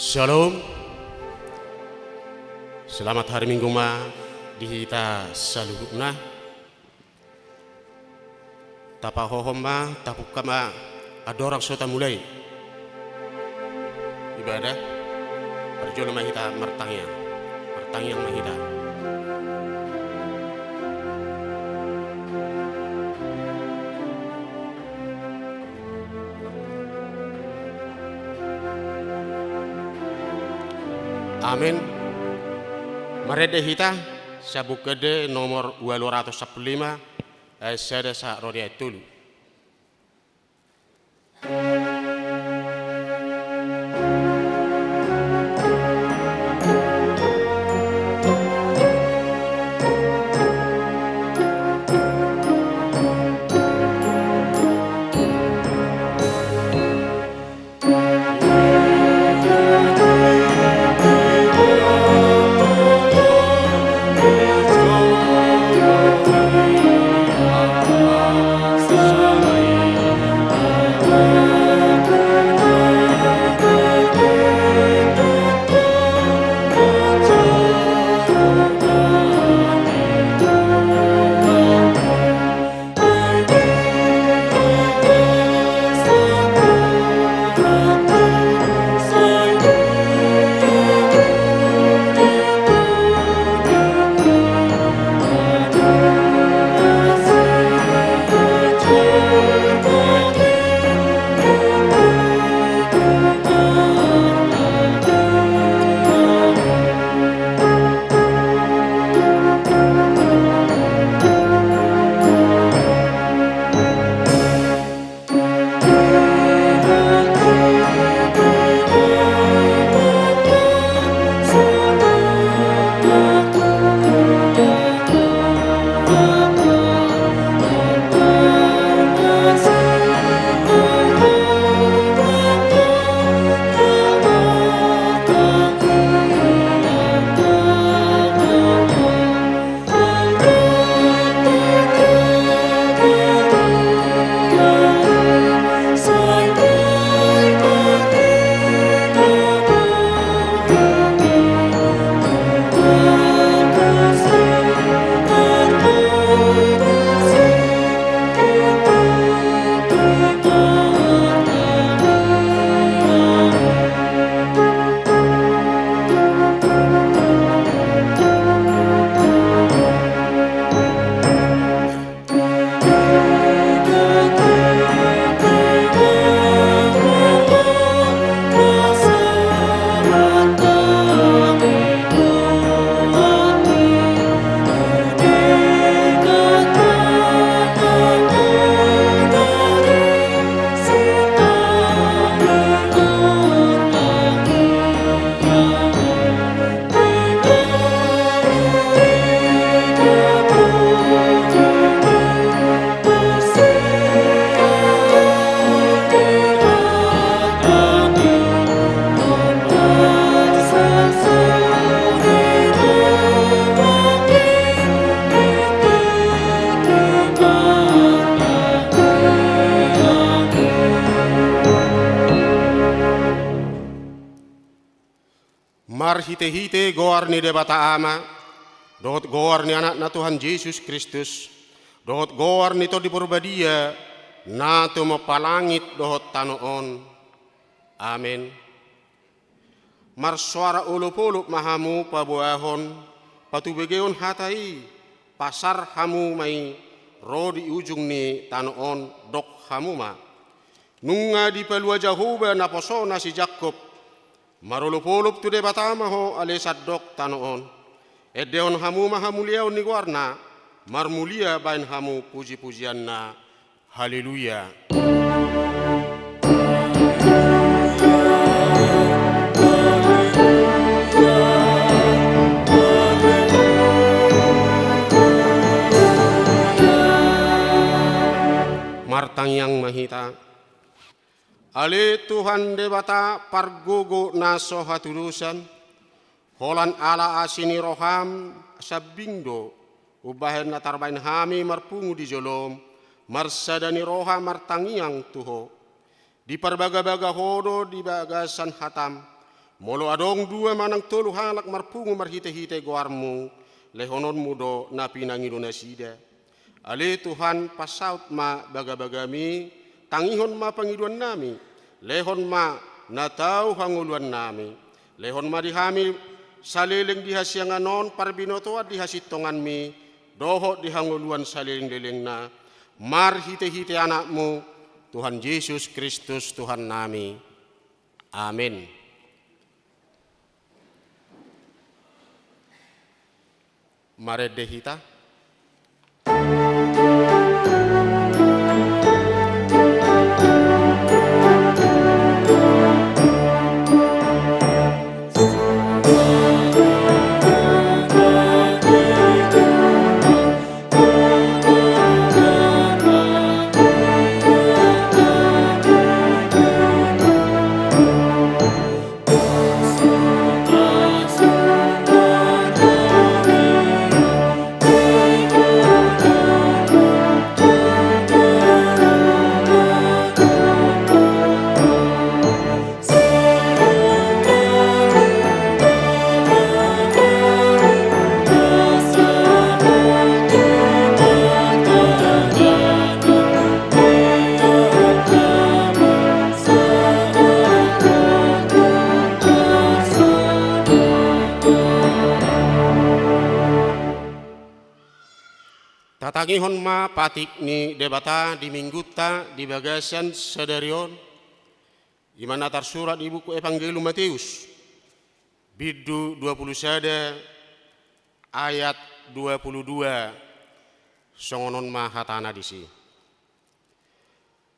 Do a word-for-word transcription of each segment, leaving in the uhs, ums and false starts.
Shalom. Selamat hari Minggu ma di hita saluhutna. Tapahohom ma, tapungka ma, andorang so tamulai ibadah, parjolo ma hita martangiang. Martangiang ma hita. Amen. Marende hita, Sian Buku Ende nomor ualu ratus sampulu lima, ayat sada sahat ro di ayat tolu. Marhitehite goar ni Debata Ama, dohot goar ni Anakna Tuhan Jesus Kristus, dohot goar ni Tondi Porbadia, na tumompa langit dohot tano on. Amen. Marsoara olopolop ma hamu paboahon, patubegeon hata i, pasar hamu ma i, ro di ujung ni tano on, dok hamu ma: Nunga dipalua Jahowa naposona si Jakkob. Marolopolop tu Debata ma ho ale sandok tano on. Endehon hamu ma hamuliaon ni goarna, marmulia baen hamu pujipujianna. Haleluya. Martangiang ma hita. Ale Tuhan Debata pargogo na so hatudosan, holan ala asi ni roham sambing do umbahen na tarbaen hami marpungu di jolom, marsada ni roha martangiang tu Ho. Diparbagabaga Ho do di bagasan hatam, Molo adong dua manang tolu halak marpungu marhitehite goarmu, lehononmu do na pinangido nasida. Ale Tuhan, pasaut ma bagabagami, tangihon ma pangidoannami, lehon ma na tau hangoluannami. Lehon ma di hami saleleng di hasiangan on parbinotoan di hasintonganmi, dohot di hangoluan saleleng-lelengna, marhitehite Anakmu, Tuhan Jesus Kristus Tuhannami. Amen. Marende hita. Tatangihon ma patik ni Debata di minggunta di bagasan sadari on. I ma na tarsurat di buku Evangelium Mateus, bindu dua pulu sada, ayat dua pulu dua, songon on ma hatana disi.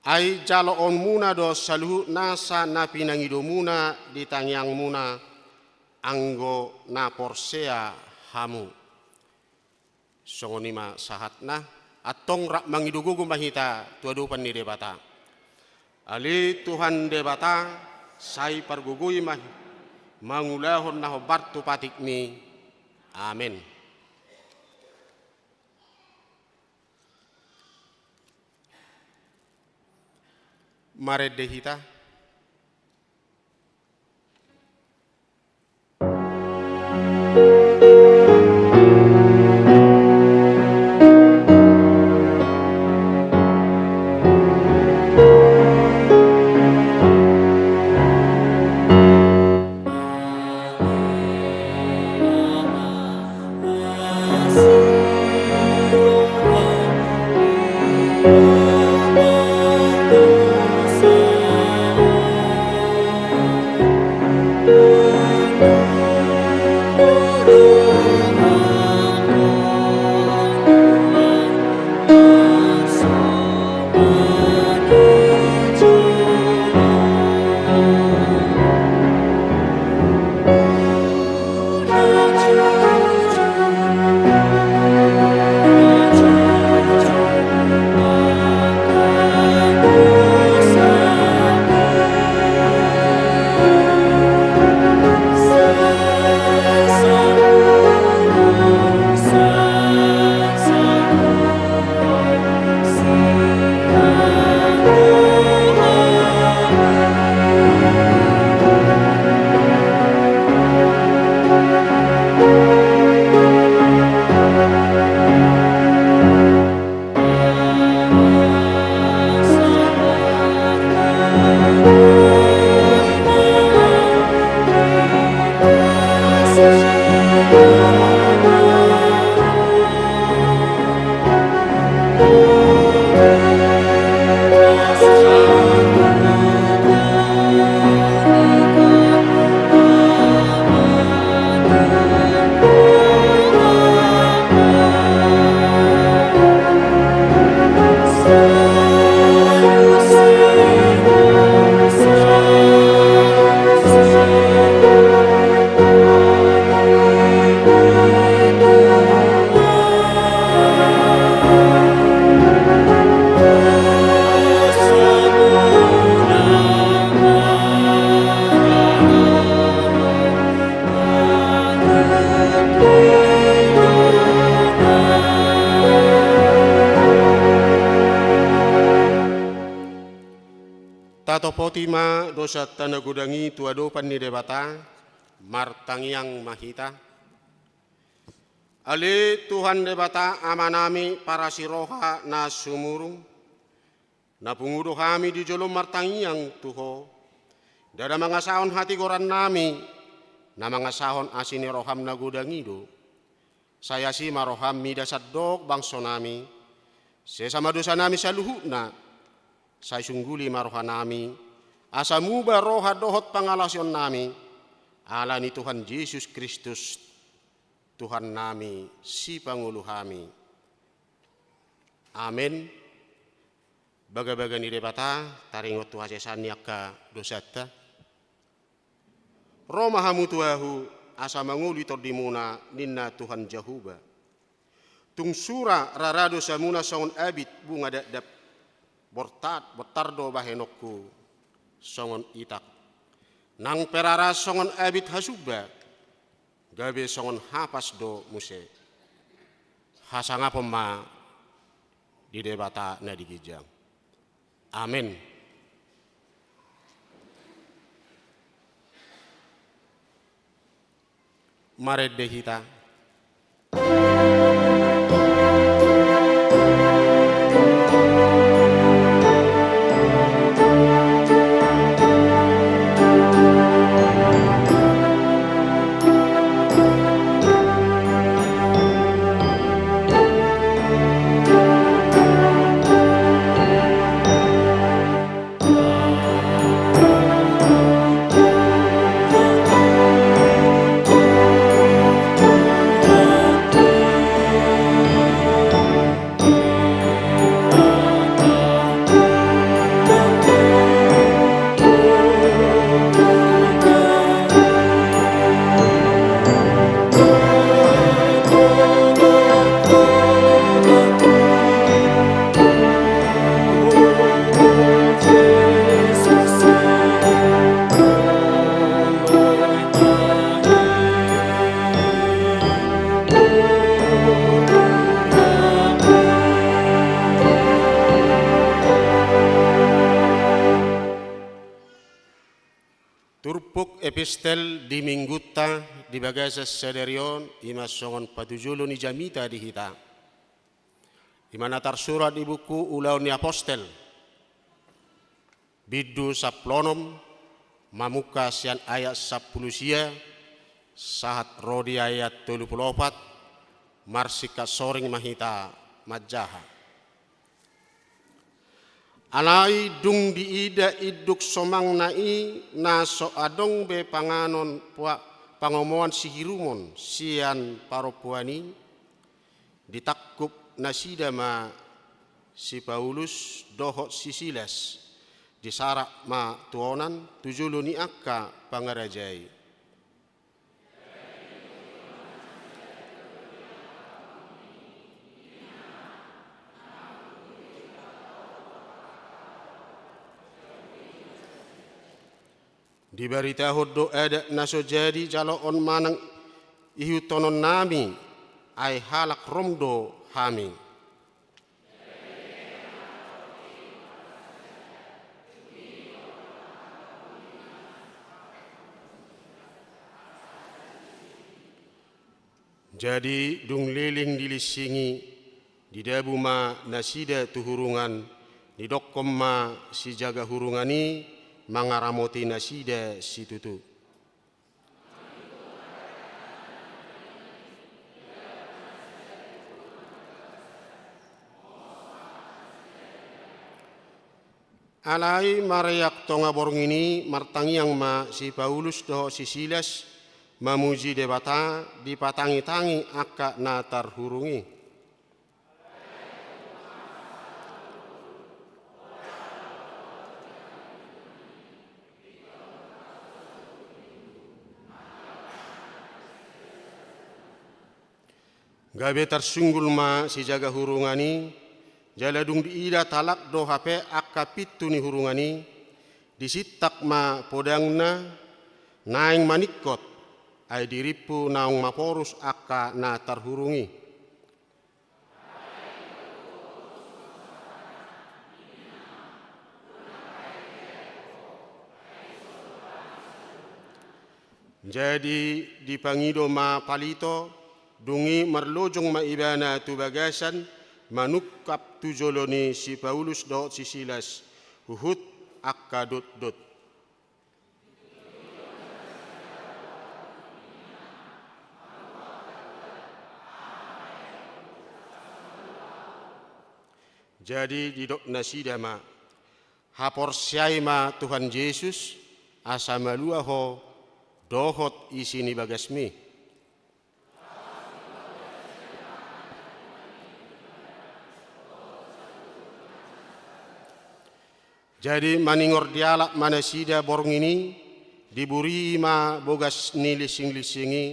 Ai jaloonmuna do saluhut nasa na pinangidomuna di tangiangmuna, anggo na porsea hamu. Songon i ma sahatna, antong rap mangido gogo ma hita tu adopan ni Debata. Ale Tuhan Debata, sai pargogoi ma hita mangulahon na hombar tu patikmi. Amen. Marende hita. Tatopoti ma dosa tana godang i tu adopan ni Debata, Martangiang ma hita. Ale Tuhan Debata Amanami parasiroha na sumurung, na pungu do hami di jolo martangiang tu Ho. Ndada mangasahon hatigorannami, na mangasahon asi ni roham na godang i do. Sai asi ma roham mida sandok bangsonami, sesa ma dosanami saluhutna, sai sungguli ma rohanami, asa muba roha dohot pangalaosionnami, ala ni Tuhan Jesus Kristus, Tuhannami, Sipangolu hami. Amen. Bagabaga ni Debata, taringot tu hasesaan ni angka dosanta. Ro ma hamu tu Ahu, asa mangolu tondimuna, ninna Tuhan Jahowa. Tung sura rara dosamuna songon abit bunga dakdak, bortat, bortar do bahenonku songon itak. Nang pe rara songon abit hasumba, gabe songon hapas do muse. Hasangapon ma di Debata na di ginjang. Amen. Marende hita. Turpuk epistel di minggunta di bagasan sadari on, i ma songon patujolo ni jamita di hita. I ma na tarsurat di buku Ulaon ni Apostel, bindu sampulu onom, mamungka sian ayat sampulu sia, sahat ro di ayat tolu pulu opat, marsingkat soring ma hita manjaha. Alai dung diida induk somangna i na so adong be panganon pua-, pangomoan sihirumon sian parompuan i, ditangkup nasida ma si Paulus dohot si Silas, disarak ma tu onan tu jolo ni angka pangaraja i. Dibaritahon do adat na so jadi jaloon manang ihuthononnami, ai halak Rom do hami. Jadi, dung leleng dilinsingi, didabu ma nasida tu hurungan, didokkon ma sijaga hurungan i mangaramoti nasida situtu. Alai mareak tonga borngin i martangiang ma si Paulus dohot si Silas, mamuji Debata, dipatangitangi angka na tarhurung i. Gabe tarsunggul ma sijaga hurungan i, jala dung diida talak do hape angka pintu ni hurungan i, disintak ma podangna, naeng maningkot, ai dirimpu naung maporus angka na tarhurung i. Jadi dipangido ma palito, dung i marlojong ma ibana tu bagasan, manungkap tu jolo ni si Paulus dohot si Silas, huhut angka dotdot. Jadi didok nasida ma, haporseai ma Tuhan Jesus, asa malua ho dohot isi ni bagasmi. Jadi maningor dialap ma nasida borngin i, diburii ma bogas ni lisinglisingi,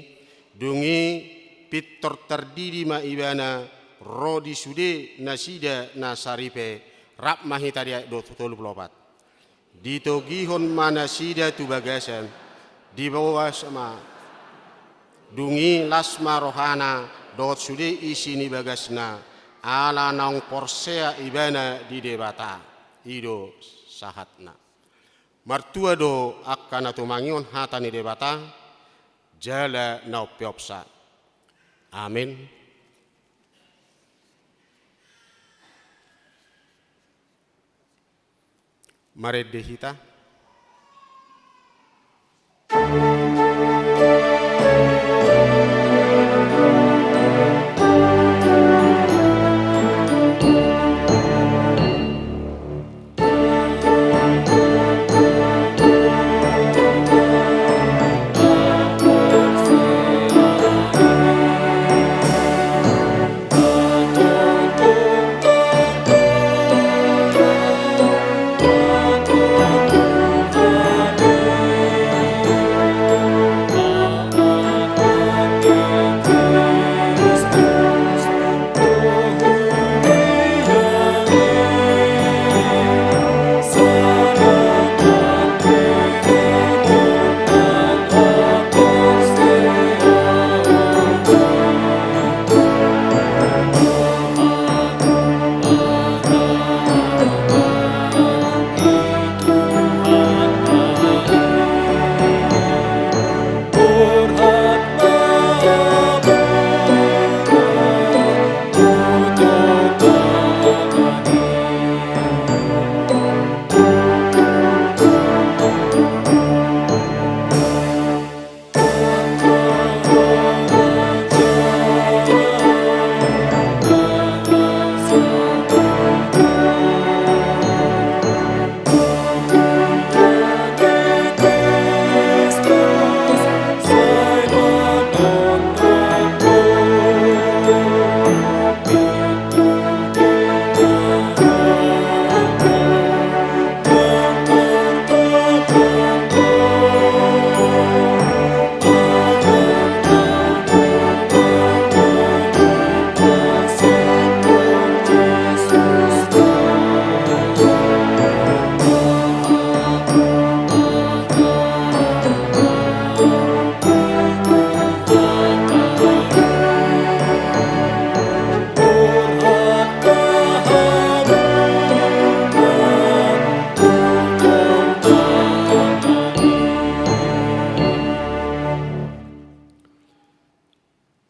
dung i pintor tardidi ma ibana ro di sude nasida na saripe. Rap ma hita di ayat dua puluh opat. Ditogihon ma nasida tu bagasan, diboas ma. Dung i las ma rohana dohot sude isi ni bagasna, ala naung porsea ibana di Debata. I do sahatna. Martua do angka na tumangihon hata ni Debata, jala na umpeopsa. Amen. Marende hita.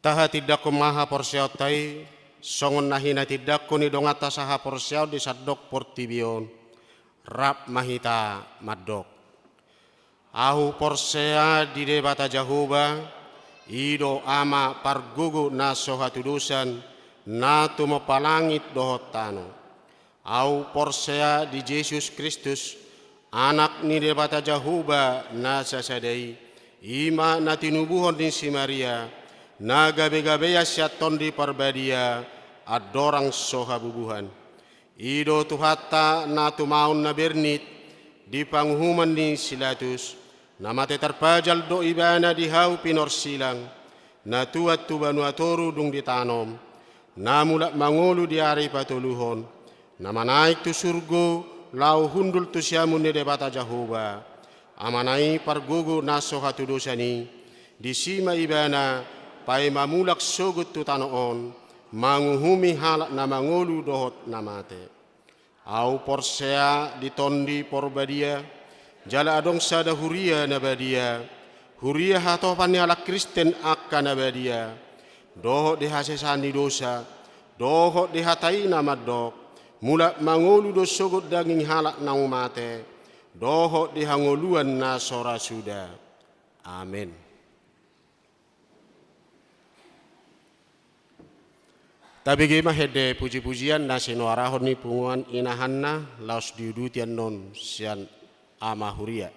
Tahatindangkon ma haporseaonta i, songon na hinatindangkon ni donganta sahaporseaon di sandok portibi on. Rap ma hita mandok. Ahu porsea di Debata Jahowa, i do Ama pargogo na so hatudosan, na tumompa langit dohot tano. Ahu porsea di Jesus Kristus, Anak ni Debata Jahowa na sasada i, i ma na tinubuhon ni si Maria, na gabegabean sian Tondi Parbadia, andorang so habubuhan. I do Tuhanta na tumaon na bernit di panguhuman ni si Latus, na mate tarpajal do ibana di hau pinorsilang, na tuat tu banua toru dung ditanom, na mulak mangolu di ari patoluhon, na manaek tu surgo laho hundul tu siamun ni Debata Jahowa, Amana i pargogo na so hatudosan i, disi ma ibana paima mulak sogot tu tano on, manguhumi halak na mangolu dohot na mate. Ahu porsea di Tondi Porbadia, jala adong sada huria na badia, Huria hatopan ni halak Kristen angka na badia, dohot di hasesaan ni dosa, dohot di hata i na mandok, mulak mangolu do sogot daging halak naung mate, dohot di hangoluan na so ra suda. Amen. Tabege ma hende pujipujian na sinoarahon ni punguan inahanna laos diuduti annon sian ama huria.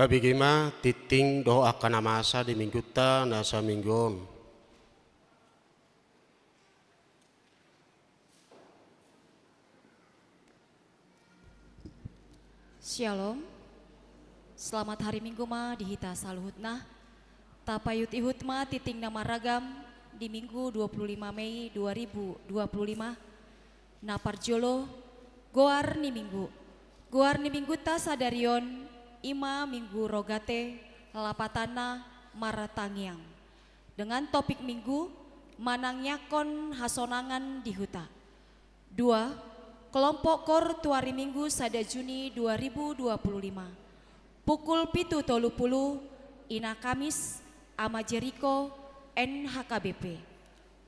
Pabege ma tinting dohot angka na masa di minggunta na saminggu on. Syalom. Selamat hari Minggu ma di hita saluhutna. Tapaihut-ihut ma tinting na marragam di Minggu dua puluh lima Mei dua ribu dua puluh lima. Na parjolo, goar ni Minggu. Goar ni Minggunta sadari on i ma Minggu Rogate, lapatanna martangiang. Dengan topik Minggu, manangiangkon hasonangan di huta. Dua, kelompok KOR tu ari Minggu sada Juni dua ribu dua puluh lima. Pukul pitu tolu pulu, Ina Kamis, Ama Jeriko, N H K B P.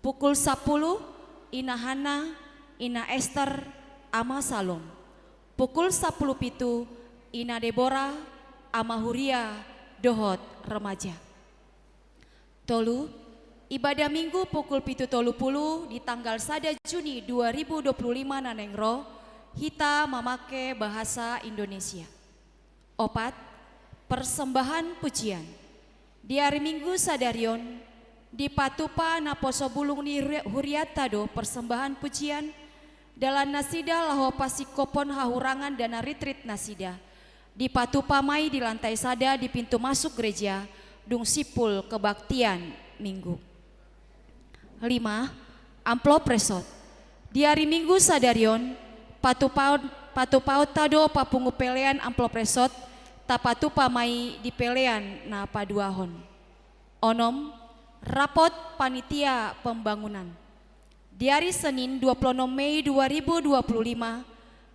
Pukul sampulu, Ina Hanna, Ina Ester, Ama Salom. Pukul sampulu pitu, Ina Debora, Ama Huria, dohot remaja. Tolu, ibadah Minggu pukul pitu tolu pulu di tanggal sada Juni dua ribu dua puluh lima na naeng ro, hita mamake bahasa Indonesia. Opat, persembahan pujian. Di ari Minggu sadari on, dipatupa naposo bulung ni huri-, hurianta do persembahan pujian, dalan nasida laho pasingkophon hahurangan dana ritrit nasida. Dipatupa ma i di lantai sada di pintu masuk gereja, dung simpul kebaktian Minggu. Lima, amplop resot. Di ari Minggu sadari on, patupaon, patupaonta do papungu pelean amplop resot, tapatupa ma i di pelean na paduahon. Onom, rapot panitia pembangunan. Di ari Senin dua puluh onom Mei dua ribu dua puluh lima,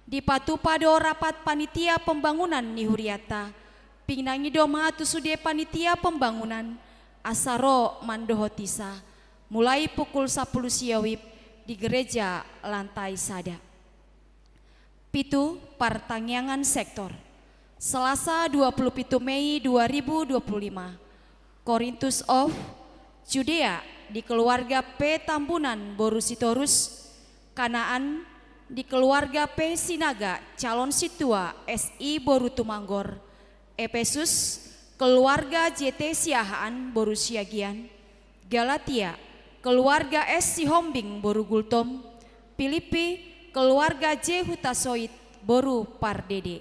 dipatupa do rapat panitia pembangunan ni hurianta, pinangido ma tu sude panitia pembangunan, asa ro mandohoti sa, mulai pukul sampulu sia WIB di gereja lantai sada. Pitu, partangiangan sektor. Selasa dua puluh pitu Mei dua ribu dua puluh lima, Korintus of Judea di keluarga P Tambunan boru Sitorus, Kanaan di keluarga P Sinaga calon sintua S I boru Tumanggor, Epesus, keluarga J T Siahaan boru Siagian, Galatia, keluarga S Sihombing boru Gultom, Pilipi, keluarga J Hutasoit boru Pardede,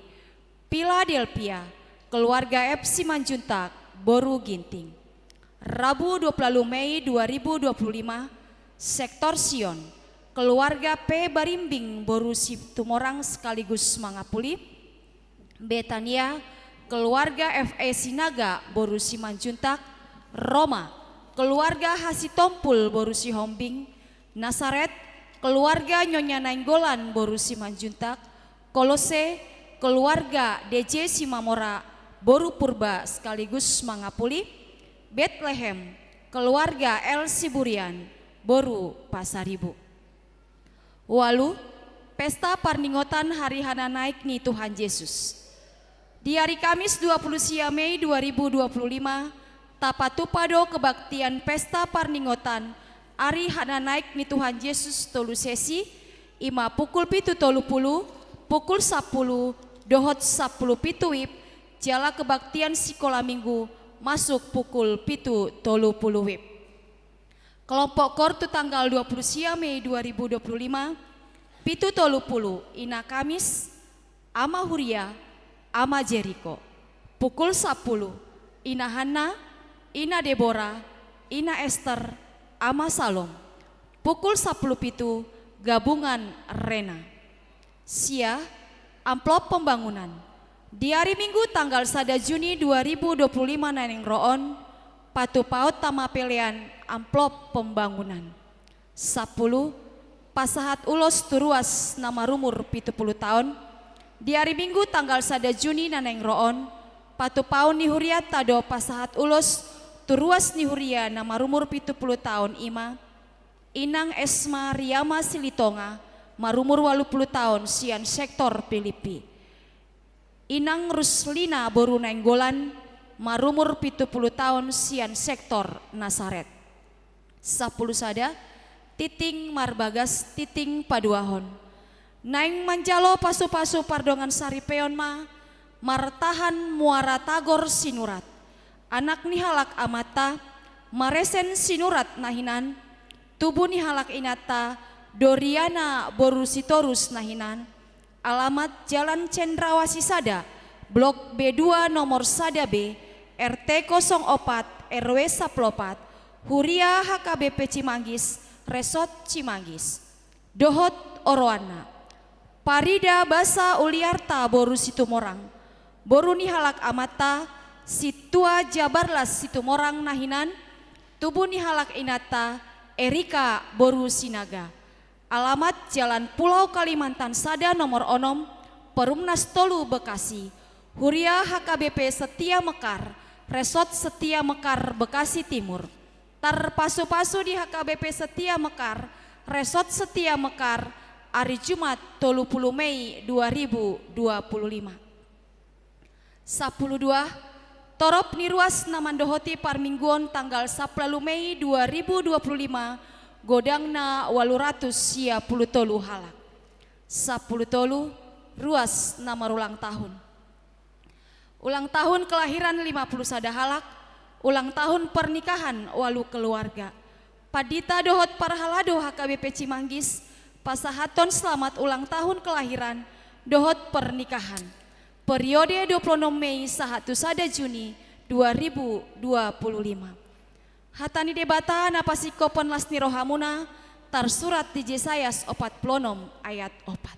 Piladelpia, keluarga F Simanjuntak boru Ginting. Rabu dua puluh Mei dua ribu dua puluh lima, sektor Sion, keluarga P Barimbing boru Situmorang sekaligus Mangapuli, Betania, keluarga F E Sinaga boru Simanjuntak, Roma, keluarga H Sitompul boru Sihombing, Nasaret, keluarga Nyonya Nainggolan boru Simanjuntak, Kolose, keluarga D J Simamora boru Purba sekaligus Mangapuli, Betlehem, keluarga L Siburian boru Pasaribu. Ualu, pesta parningotan Hari Hananaek ni Tuhan Jesus. Di ari Kamis dua puluh sia Mei dua ribu dua puluh lima, tapatupa do kebaktian pesta parningotan Ari Hananaek ni Tuhan Jesus tolu sesi, i ma pukul pitu tolu pulu, pukul sampulu, dohot sampulu pitu WIB, jala kebaktian sikola Minggu masuk pukul pitu tolu pulu WIB. Kelompok KOR tu tanggal dua puluh sia Mei dua ribu dua puluh lima, pitu tolu pulu, Ina Kamis, Ama Huria, Ama Jeriko. Pukul sampulu, Ina Hanna, Ina Debora, Ina Ester, Ama Salom. Pukul sampulu pitu, Gabungan Rena. Sia, amplop pembangunan. Di ari Minggu tanggal sada Juni dua ribu dua puluh lima na naeng ro on, patupaonta ma pelean amplop pembangunan. Sampulu, pasahat ulos tu ruas na marumur pitu pulu taon. Di ari Minggu tanggal sada Juni na naeng ro on, patupaon ni hurianta do pasahat ulos tu ruas ni huria na marumur pitu pulu taon, i ma Inang Esma Riama Silitonga, marumur ualu pulu taon, sian sektor Pilipi. Inang Ruslina boru Nainggolan, marumur pitu pulu taon, sian sektor Nasaret. Sampulu sada, tinting marbagas tinting paduahon. Naeng manjalo pasupasu pardongansaripeon ma Martahan Muara Tagor Sinurat. Anak ni halak amanta, Maresen Sinurat na hinan, tubu ni halak inanta, Doriana boru Sitorus na hinan, alamat Jalan Cendrawasih sada, Blok B dua nomor sada B, R T kosong opat, R W sampulu opat, Huria H K B P Cimanggis, Resort Cimanggis. Dohot oroanna. Parida Basa Uliarta boru Situmorang. Boru ni halak amanta, Sintua Jabarlas Situmorang na hinan, tubu ni halak inanta, Erika boru Sinaga. Alamat Jalan Pulau Kalimantan sada nomor onom, Perumnas tolu Bekasi. Huria H K B P Setia Mekar, Resort Setia Mekar Bekasi Timur. Tarpasupasu di H K B P Setia Mekar, Resort Setia Mekar, ari Jumat tolu pulu Mei dua ribu dua pulu lima. Sampulu dua, torop ni ruas na mandohoti parmingguon tanggal sampulu ualu Mei dua ribu dua pulu lima, godangna ualu ratus sia pulu tolu halak. Sampulu tolu, ruas na marulang tahun. Ulang tahun kelahiran lima pulu sada halak, ulang tahun pernikahan ualu keluarga. Pandita dohot parhalado H K B P Cimanggis, pasahathon selamat ulang tahun kelahiran dohot pernikahan. Periode dua pulu onom Mei sahat tu sada Juni dua ribu dua pulu lima. Hata ni Debata na pasingkophon las ni rohamuna, tarsurat di Jesayas opat pulu onom ayat opat.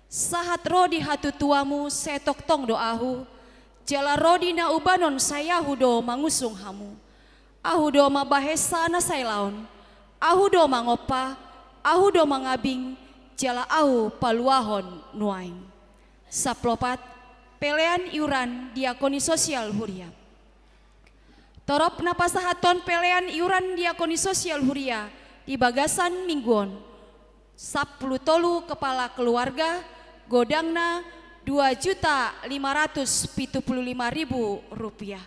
Sahat ro di hatutuamu sai tongtong do Ahu, jala ro di na ubanon sai Ahu do mangusung hamu. Ahu do mambahensa na sai laon, Ahu do mangompa, Ahu do mangabing, jala Ahu paluahon nuaeng. Sampulu opat, pelean iuran diakoni sosial huria. Torop na pasahathon pelean iuran diakoni sosial huria di bagasan minggu on. Sampulu tolu kepala keluarga, godangna dua juta lima ratus pitu pulu lima ribu rupiah.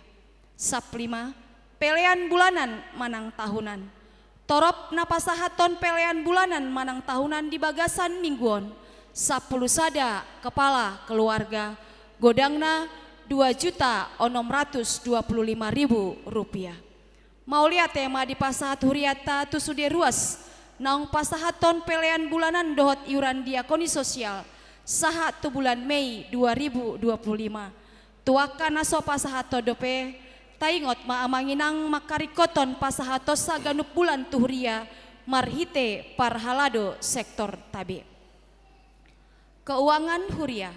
Sampulu lima, pelean bulanan manang tahunan. Torop na pasahathon pelean bulanan manang tahunan di bagasan minggu on, sampulu sada kepala keluarga, godangna dua juta onom ratus dua pulu lima ribu rupiah. Mauliate ma dipasahat hurianta tu sude ruas naung pasahathon pelean bulanan dohot iuran diakoni sosial sahat tu bulan Mei dua ribu dua pulu lima. Tu angka na so pasahathon dope, taingot ma amang inang mangkaringkothon pasahatonsa ganup bulan tu huria marhite parhalado sektor tabe. Keuangan huria.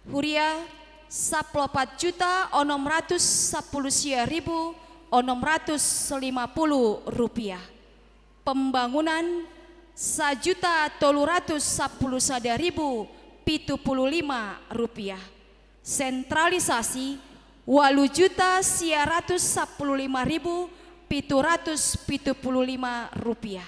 Huria sampulu opat juta onom ratus sampulu sia ribu onom ratus lima pulu rupiah. Pembangunan sajuta tolu ratus sampulu sada ribu pitu pulu lima rupiah. Sentralisasi ualu juta sia ratus sampulu lima ribu pitu ratus pitu pulu lima rupiah.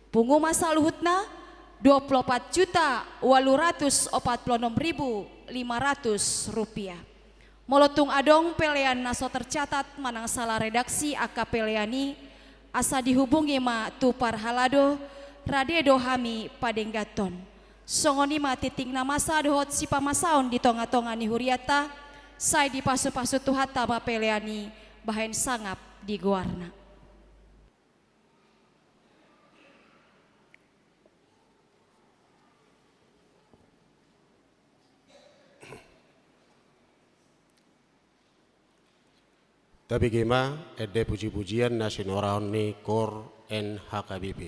Pungu ma saluhutna dua pulu opat juta ualu ratus opat pulu onom ribu lima ratus rupiah. Molo tung adong pelean na so tercatat manang sala redaksi angka pelean i, asa dihubungi ma tu parhalado, rade do hami padengganhon. Songon i ma tingting na masa dohot sipamasaon di tongatonga ni hurianta, sai dipasupasu Tuhanta ma pelean i bahen sangap di goarna. Tabege ma ende pujipujian na sinorahon ni Kor N H K B P.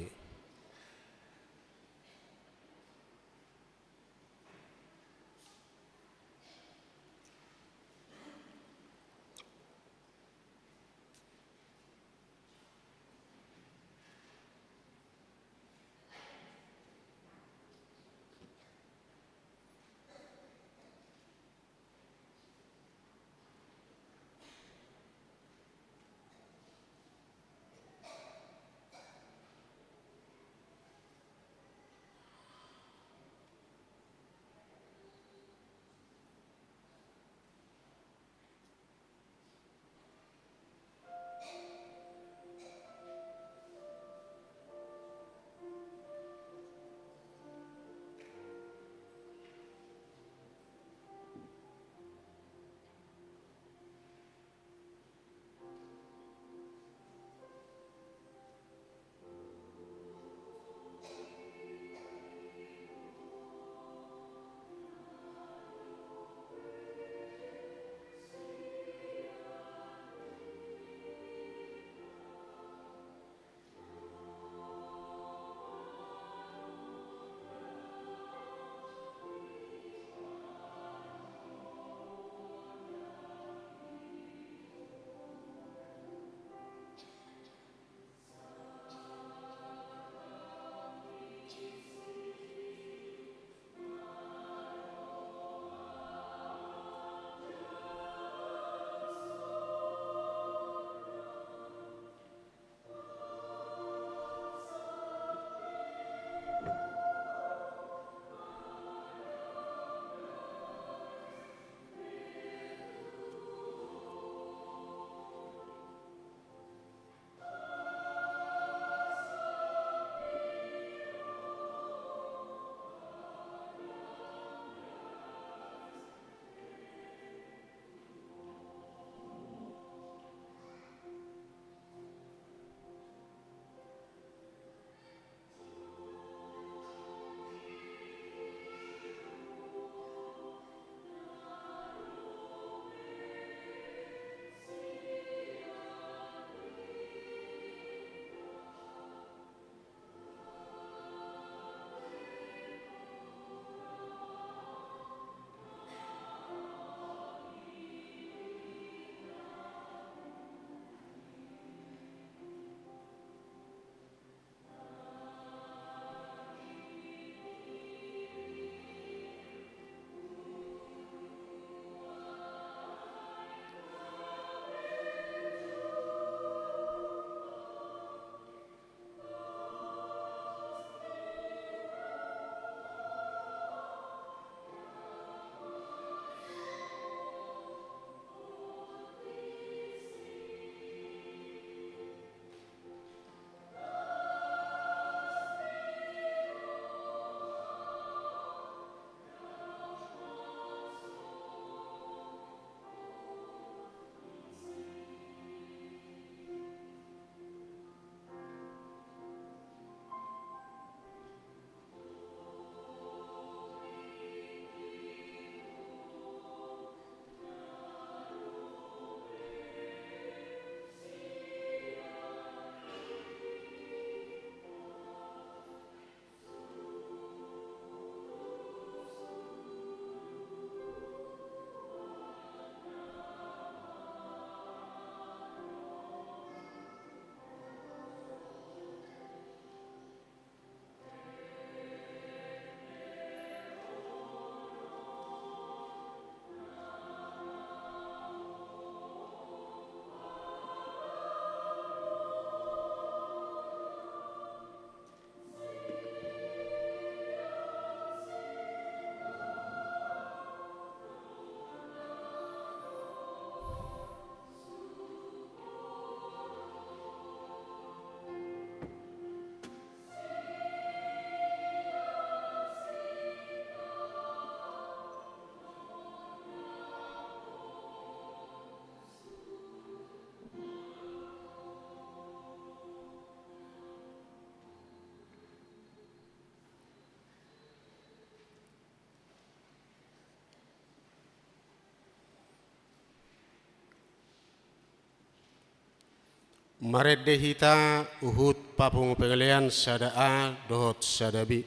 Marende hita huhut papungu pangelean sada A dohot sada B.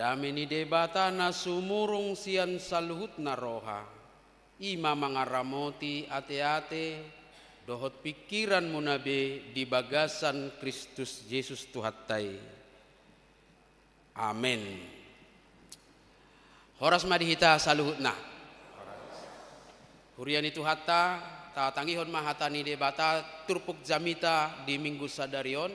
Dame ni Debata na sumurung sian saluhutna roha, i ma mangaramoti ateate dohot pingkiranmuna be di bagasan Kristus Jesus Tuhanta i. Amen. Horas ma di hita saluhutna. Huria ni Tuhanta, tatangihon ma hata ni Debata turpuk jamita di Minggu sadari on,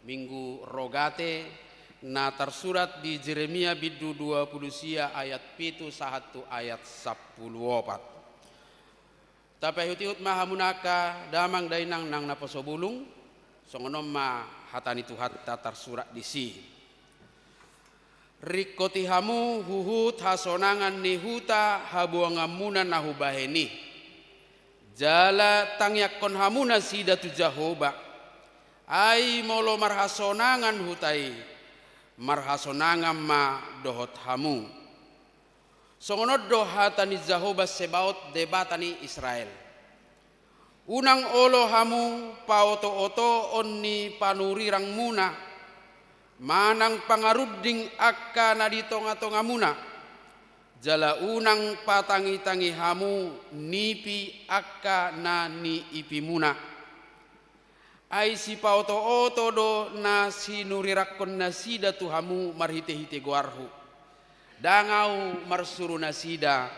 Minggu Rogate, na tarsurat di Jeremia bindu dua pulu sia ayat pitu sahat tu ayat sampulu opat. Tapaihutihut ma hamuna angka damang dainang nang naposo bulung, songon on ma hata ni Tuhanta tarsurat disi. Ringkoti hamu huhut hasonangan ni huta habuanganmuna na hubahen i. Jala tangiangkon hamu nasida tu Jahowa. Ai molo marhasonangan huta i, marhasonangan ma dohot hamu. Songon on do hata ni Jahowa Zebaot, Debata ni Israel. Unang olo hamu paotootoon ni panurirangmuna, manang pangarunding angka na di tongatongamuna, jala unang patangitangi hamu nipi angka na niipimuna. Ai sipaotooto do na sinurirangkon nasida tu hamu marhitehite goarhu. Ndang ahu marsuru nasida,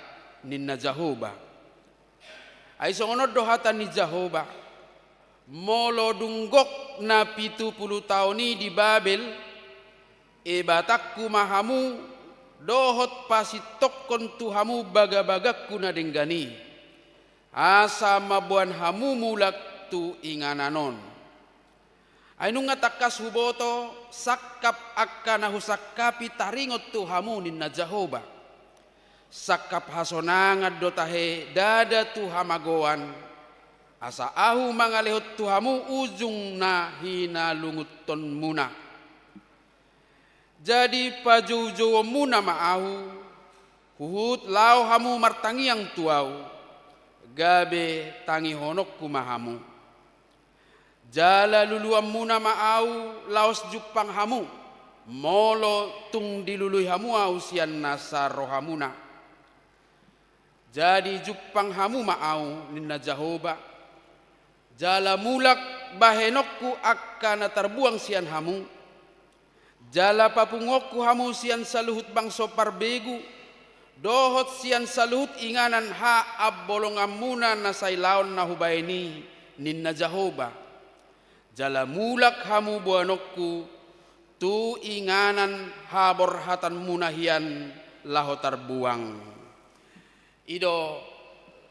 ninna Jahowa. Ai songon on do hata ni Jahowa: Molo dung gok na pitu pulu taon i di Babel, ebatangku ma hamu, dohot pasintongkon tu hamu bagabagangku na denggan i, asa mamboan hamu mulak tu inganan on. Ai nunga tangkas huboto sangkap angka na husangkapi taringot tu hamu, ninna Jahowa. Sangkap hasonangan do tahe ndada tu hamagoan, asa ahu mangalehon tu hamu ujung na hinalungunhonmuna. Jadi pajoujouonmuna ma ahu, huhut laho hamu martangiang tu ahu, gabe tangihononku ma hamu. Jala luluanmuna ma ahu laos jumpang hamu, molo tung dilului hamu ahu sian nasa rohamuna. Jadi jumpang hamu ma ahu, ninna Jahowa, jala mulak bahenonku angka na tarbuang sian hamu, jala papunguonku hamu sian saluhut bangso parbegu, dohot sian saluhut inganan haambolonganmuna na sailaon na hubahen i, ninna Jahowa. Jala mulak hamu boanonku tu inganan haborhatanmuna hian laho tarbuang. I do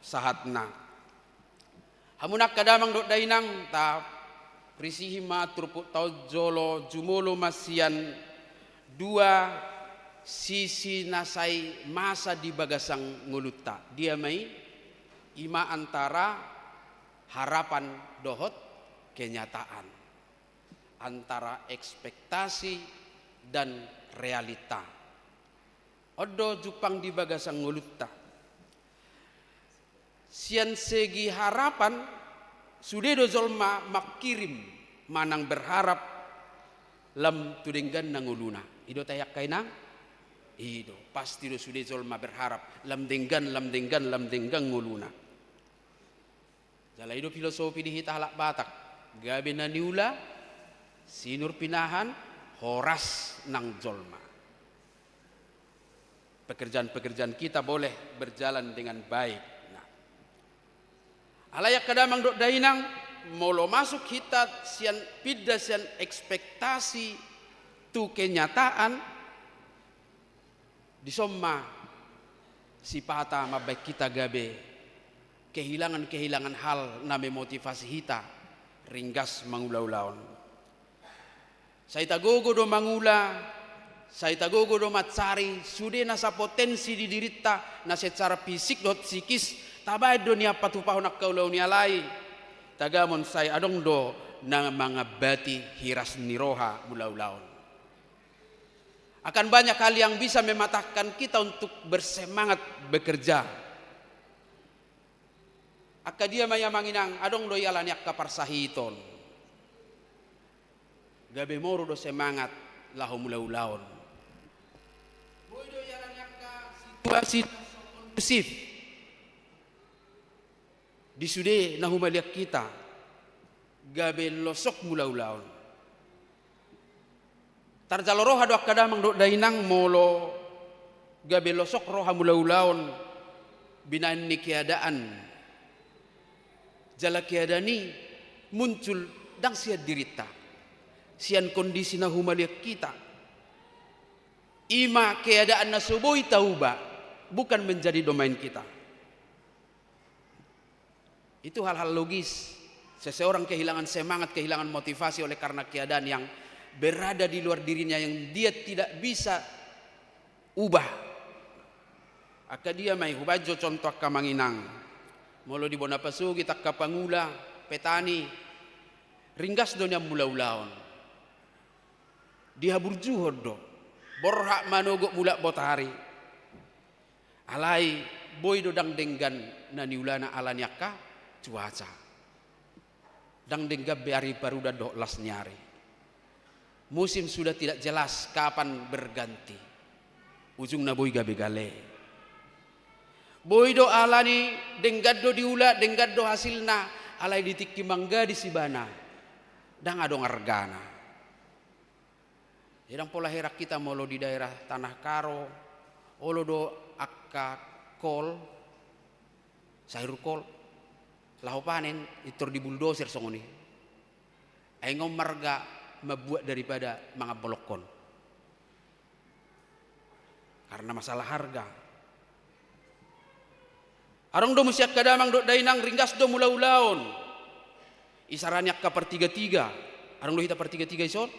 sahatna. Hamu angka damang dohot dainang, taprisihi ma turpukta on jolo jumolo ma sian dua sisi na sai masa di bagasan ngolunta. Dia ma i? I ma antara harapan dohot kenyataan, antara ekspektasi dan realita. On do jumpang di bagasan ngolunta. Sian segi harapan, sude do jolma mangkirim manang berharap lam tu dengganna ngoluna. I do tahe angka inang? I do, pasti do sude jolma berharap lam denggan, lam denggan, lam denggan ngoluna. Jala i do filosofi di hita halak Batak, gabe na niula, sinur pinahan, horas nang jolma. Pekerjaan-pekerjaan kita boleh berjalan dengan baik. Nah. Alai angka damang dohot dainang, molo masuk hita sian, pinda sian ekspektasi tu kenyataan, dison ma sipata mambahen hita gabe kehilangan-kehilangan hal na memotivasi hita ringgas mangulaula on. Sai tagogo do mangula, sai tagogo do mansari sude nasa potensi di dirinta na secara fisik dohot psikis, tabahen do nian patupahon angka ulaon i, alai tagamon sai adong do na mangambati hiras ni roha mulaula on. Akan banyak hal yang bisa mematahkan kita untuk bersemangat bekerja. Angka dia ma i amang inang, adong do i alani angka parsahiton. Gabe moru do semangat laho mulaula on. Boi do i alani angka situasi na so kondusif. Di sude na humaliang hita, gabe losok mulaula on. Tarjalo roha do angka damang dohot dainang molo gabe losok roha mulaula on binahen ni keadaan. Jala keadaan i muncul ndang sian dirinta, sian kondisi na humaliang hita. I ma keadaan na so boi tauba, bukan menjadi domain kita. Itu hal-hal logis. Seseorang kehilangan semangat, kehilangan motivasi oleh karena keadaan yang berada di luar dirinya, yang dia tidak bisa ubah. Angka dia ma i, hubaen jo contoh angka amang inang. Molo di bona pasogit angka pangula, petani, ringgas do nian mulaulaon. Dihaburjuhon do. Borhat manogot mulak botari. Alai boi do ndang denggan na niulana ala ni angka cuaca. Ndang denggan be ari parudan dohot las ni ari. Musim sudah tidak jelas kapan berganti. Ujungna boi gabe gale. Boi do ala ni denggan do diula, denggan do hasilna, alai di tingki manggadis ibana, ndang adong argana. Ndang pola heran hita molo di daerah Tanah Karo, olo do angka kol, sayur kol, laho panen, pintor dibuldoser songon i. Ai nga on marga mambuat daripada mangambolongkon. Karena masalah harga. Adong do muse angka damang dohot dainang, ringgas do mulaulaon. Isarani angka partiga-tiga. Adong do hita partiga-tiga ison.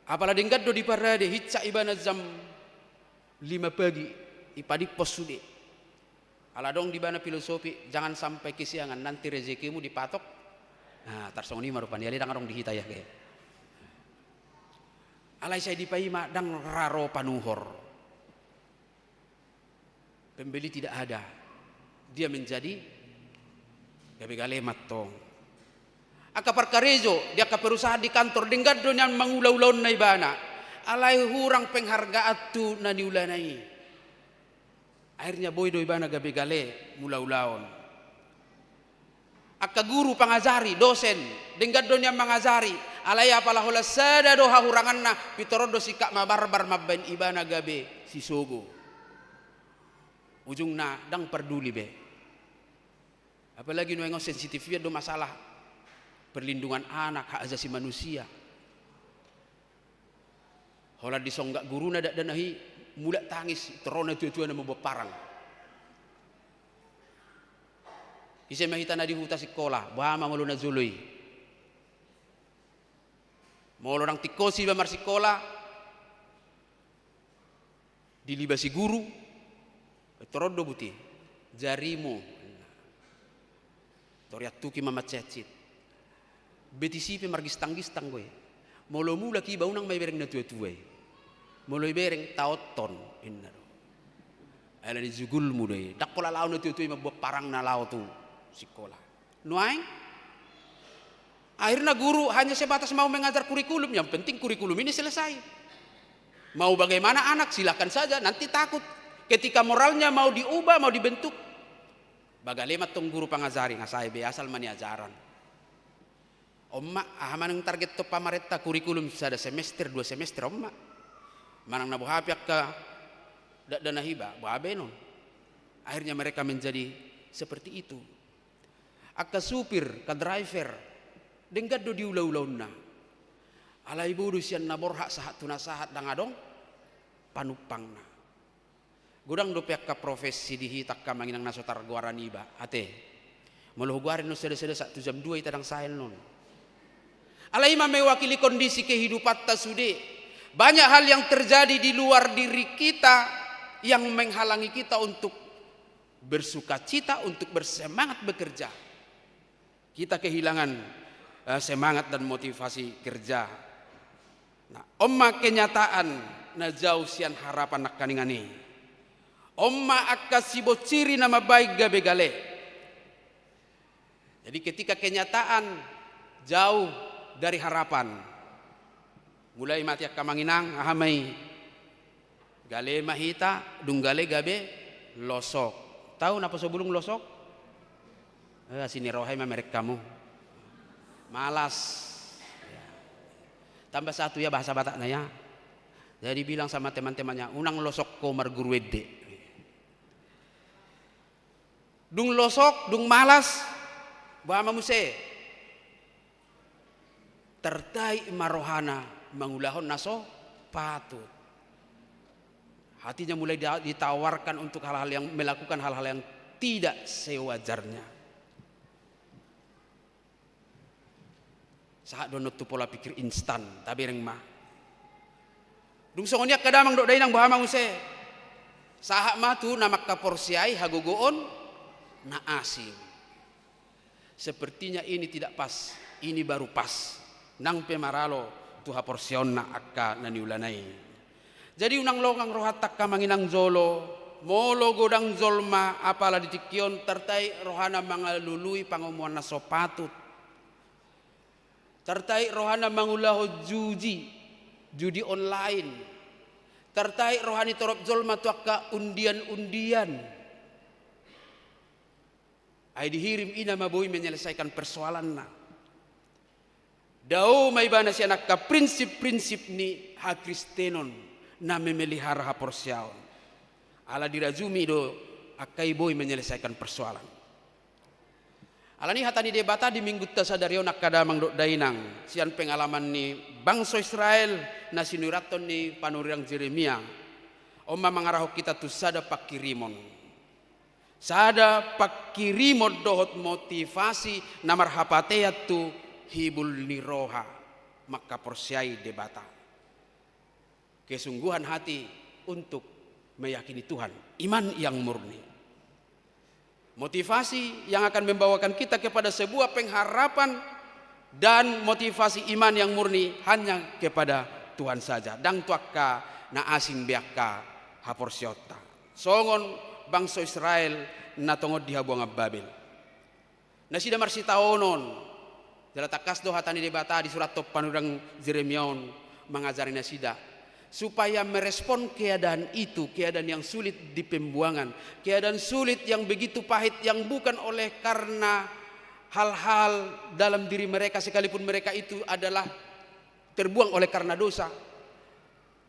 Apala denggan do diparade, hinsat ibana jam lima pagi, ipadimpos sude. Ala adong di ibana filosofi, jangan sampai kesiangan, nanti rezekimu dipatok. Nah, tarsongon i ma rupani, alai ndang adong di hita ya, ge. Alai sai dipaima, ndang ra ro panuhor. Pembeli tidak ada. Dia menjadi gabe gale ma antong. Angka parkarejo di angka perusahaan, di kantor, denggan do nian mangulaulaonna ibana. Alai hurang penghargaan tu na niulana i. Akhirnya boi do ibana gabe gale mulaulaon. Angka guru pangajari, dosen, denggan do nian mangajari, alai apala holan sada do hahuranganna, pintor on do singkat mabarbar mambaen ibana gabe sisogo. Ujungna ndang parduli be. Apalagi nuaeng on sensitif ia do masalah perlindungan anak, hak asasi manusia. Holan disonggak guruna dakdanak i, mulak tangis, pintor ro natuatuana mamboan parang. Ise ma hita na di huta singkola, boha ma molo na jolo i. Molo ndang tingkos iba marsingkola, dilibasi guru, pintor on do buti, jarimu. Pintor iantuki ma manseatsit. Betis i pe margistang-gistang do i. Molo mulak iba, unang ma ibereng natuatua i. Molo ibereng, taothon, ninna do. Ala ni jugulmu do i. Ndang pola laho natuatua i mamboan parangna laho tu singkola. Nuaeng, akhirna guru hanya sebatas mau mengajar kurikulum, yang penting kurikulum ini selesai. Mau bagaimana anak, silakan saja, nanti takut. Ketika moralnya mau diubah, mau dibentuk, bagale ma antong guru pangajari, nga sae be, asal ma niajaran. On ma, aha manang targethon pamarenta, kurikulum sada semester, dua semester, on ma. Manang na boha pe angka dakdanak iba, boha baenon. Akhirnya mereka menjadi seperti itu. Angka supir, angka driver, denggan do diulaulaonna. Alai bodo sian na borhat sahat tu na sahat, ndang adong panumpangna. Godang dope angka profesi di hita angka amang inang na so targoaran iba, ate. Molo hugoari annon sada-sada sahat tu jam dua hita ndang sae annon. Alai i ma mewakili kondisi kehidupanta sude. Banyak hal yang terjadi di luar diri kita yang menghalangi kita untuk bersukacita, untuk bersemangat bekerja. Kita kehilangan, eh, semangat dan motivasi kerja. Nah, on ma kenyataan na jauh sian harapan nangkaningan i. On ma angka sibonsiri na mambaen gabe gale. Jadi ketika kenyataan jauh dari harapan, mulai mate angka amang inang, aha ma i? Gale ma hita, dung gale gabe losok. Tau na poso bulung losok? Eh, asi ni roha i ma merek hamu. Malas. Ya. Tambah satu ya bahasa Batakna ya. Jadi bilang sama teman-temannya, unang losok ho marguru ende. Dung losok, dung malas, boha ma muse? Tartaik ma rohana mangulahon na so patut. Hatinya mulai da-, ditawarkan untuk hal-hal yang, melakukan hal-hal yang tidak sewajarnya. Sahat do annon tu pola pikir instan, tabereng ma. Dung songon i angka damang dohot dainang, boha ma muse? Sahat ma tu na mangkaporseai hagogoon na asing. Sepertinya ini tidak pas, ini baru pas. Nang pe maralo tu haporseaonna angka na niulana i. Jadi unang longang rohanta angka amang inang jolo, molo godang jolma apala di tingki on tartait rohana mangalului pangomoan na so patut. Tartait rohana mangulahon judi, judi online. Tartait roha ni torop jolma tu angka undian-undian. Ai dihirim ina ma boi menyelesaikan persoalanna. Dao ma ibana sian angka prinsip-prinsip ni hakristenon na memelihara haporseaon. Ala dirajumi do angka i boi menyelesaikan persoalan. Alani hata ni Debata di minggunta sadari on angka damang dohot dainang, sian pengalaman ni bangso Israel na sinurathon ni panurirang Jeremia, on ma mangarahon hita tu sada pangkirimon. Sada pangkirimon dohot motivasi na marhapatean tu hibul ni roha mangkaporseai Debata. Kesungguhan hati untuk meyakini Tuhan, iman yang murni. Motivasi yang akan membawakan kita kepada sebuah pengharapan dan motivasi iman yang murni hanya kepada Tuhan saja. Ndang tu angka na asing be angka haporseaonta. Songon bangso Israel na tongon di habuangan Babel. Nasida marsitaonon. Jala tangkas do hata ni Debata disurathon panurirang Jeremia on mangajari nasida supaya merespon keadaan itu, keadaan yang sulit di pembuangan, keadaan sulit yang begitu pahit, yang bukan oleh karena hal-hal dalam diri mereka, sekalipun mereka itu adalah terbuang oleh karena dosa.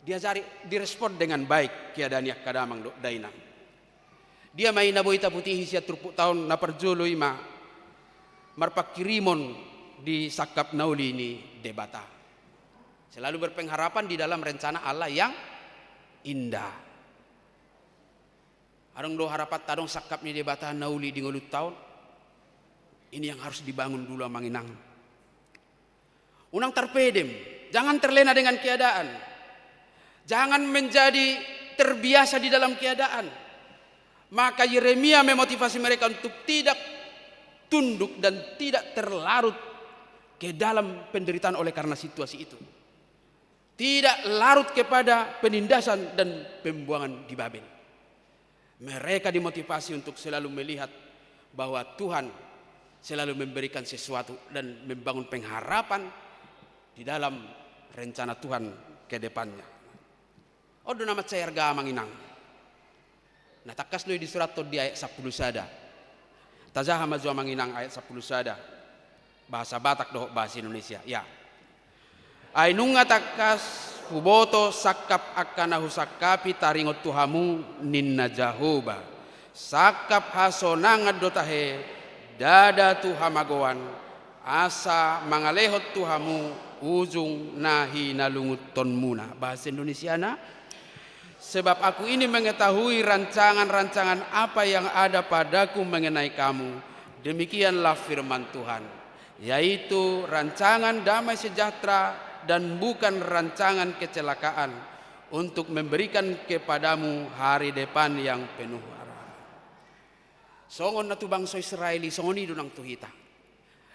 Diajari, direspon dengan baik keadaan i angka damang dohot dainang. Dia ma i na boi taputihi sian turpukta on? Na parjolo i ma marpangkirimon di sangkap na uli ni Debata. Selalu berpengharapan di dalam rencana Allah yang indah. Adong do harapanta, adong sangkap ni Debata na uli di ngolunta on? Ini yang harus dibangun dulu, amang inang. Unang tarpedem, jangan terlena dengan keadaan. Jangan menjadi terbiasa di dalam keadaan. Maka Yeremia memotivasi mereka untuk tidak tunduk dan tidak terlarut ke dalam penderitaan oleh karena situasi itu. Tidak larut kepada penindasan dan pembuangan di Babel. Mereka dimotivasi untuk selalu melihat bahwa Tuhan selalu memberikan sesuatu dan membangun pengharapan di dalam rencana Tuhan ke depannya. On do na mansai arga, amang inang. Na tangkas do i disurathon di ayat sampulu sada. Tajaha ma jo, amang inang, ayat sampulu sada. Bahasa Batak dohot bahasa Indonesia, ya. Ai nunga tangkas huboto sangkap angka na husangkapi taringot tu hamu, ninna Jahowa. Sangkap hasonangan do tahe, ndada tu hamagoan, asa mangalehon tu hamu ujung na hinalungunhonmuna. Bahasa Indonesiana, sebab Aku ini mengetahui rancangan-rancangan apa yang ada padaku mengenai kamu, demikianlah firman Tuhan, yaitu rancangan damai sejahtera dan bukan rancangan kecelakaan, untuk memberikan kepadamu hari depan yang penuh harapan. Songon na tu bangso Israel i, songon i do nang tu hita.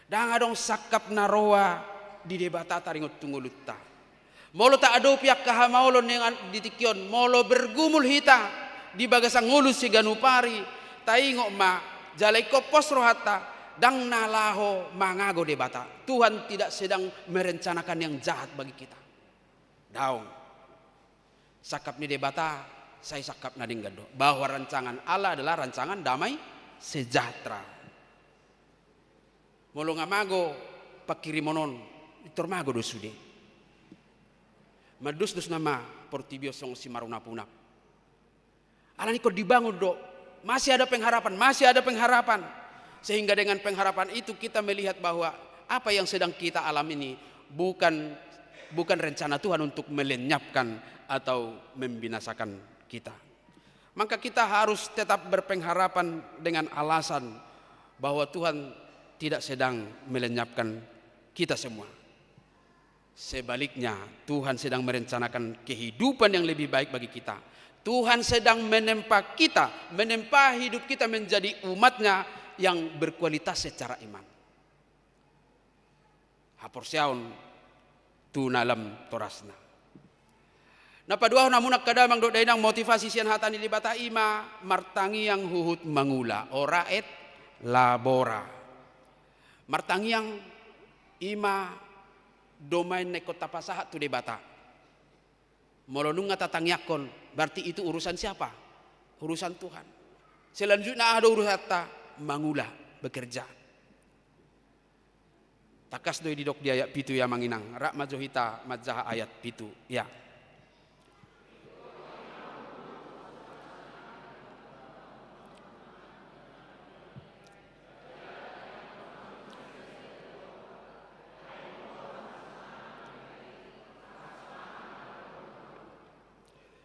Ndang adong sangkap na roa di Debata taringot tu ngolunta. Molo taadopi angka hamaolon di tingki on, molo bergumul hita di bagasan ngolu siganup ari, taingot ma, jala ingkon pos rohanta, ndang na laho mangago Debata. Tuhan tidak sedang merencanakan yang jahat bagi kita. Daong. Sangkap ni Debata sai sangkap na denggan do, bahwa rancangan Allah adalah rancangan damai sejahtera. Molo nga mago pangkirimon on, pintor mago do sude. Mandusdus nama portibi on songon simarunapunap. Alani ingkon dibangun do, masih ada pengharapan, masih ada pengharapan. Sehingga dengan pengharapan itu kita melihat bahwa apa yang sedang kita alami ini bukan, bukan rencana Tuhan untuk melenyapkan atau membinasakan kita. Maka kita harus tetap berpengharapan dengan alasan bahwa Tuhan tidak sedang melenyapkan kita semua. Sebaliknya, Tuhan sedang merencanakan kehidupan yang lebih baik bagi kita. Tuhan sedang menempa kita, menempa hidup kita menjadi umat-Nya yang berkualitas secara iman. Haporseaon tu na lam torasna. Na paduahon, hamu angka damang dohot dainang, motivasi sian hata ni Debata i ma martangiang huhut mangula, ora et labora. Martangiang i ma domaen na ingkon tapasahat tu Debata. Molo nunga tatangiangkon, berarti itu urusan siapa? Urusan Tuhan. Selanjutnya aha do urusanta? Mangula, bekerja. Tangkas do i didok di ayat pitu i, amang inang. Rap ma jo hita manjaha ayat pitu. Ya.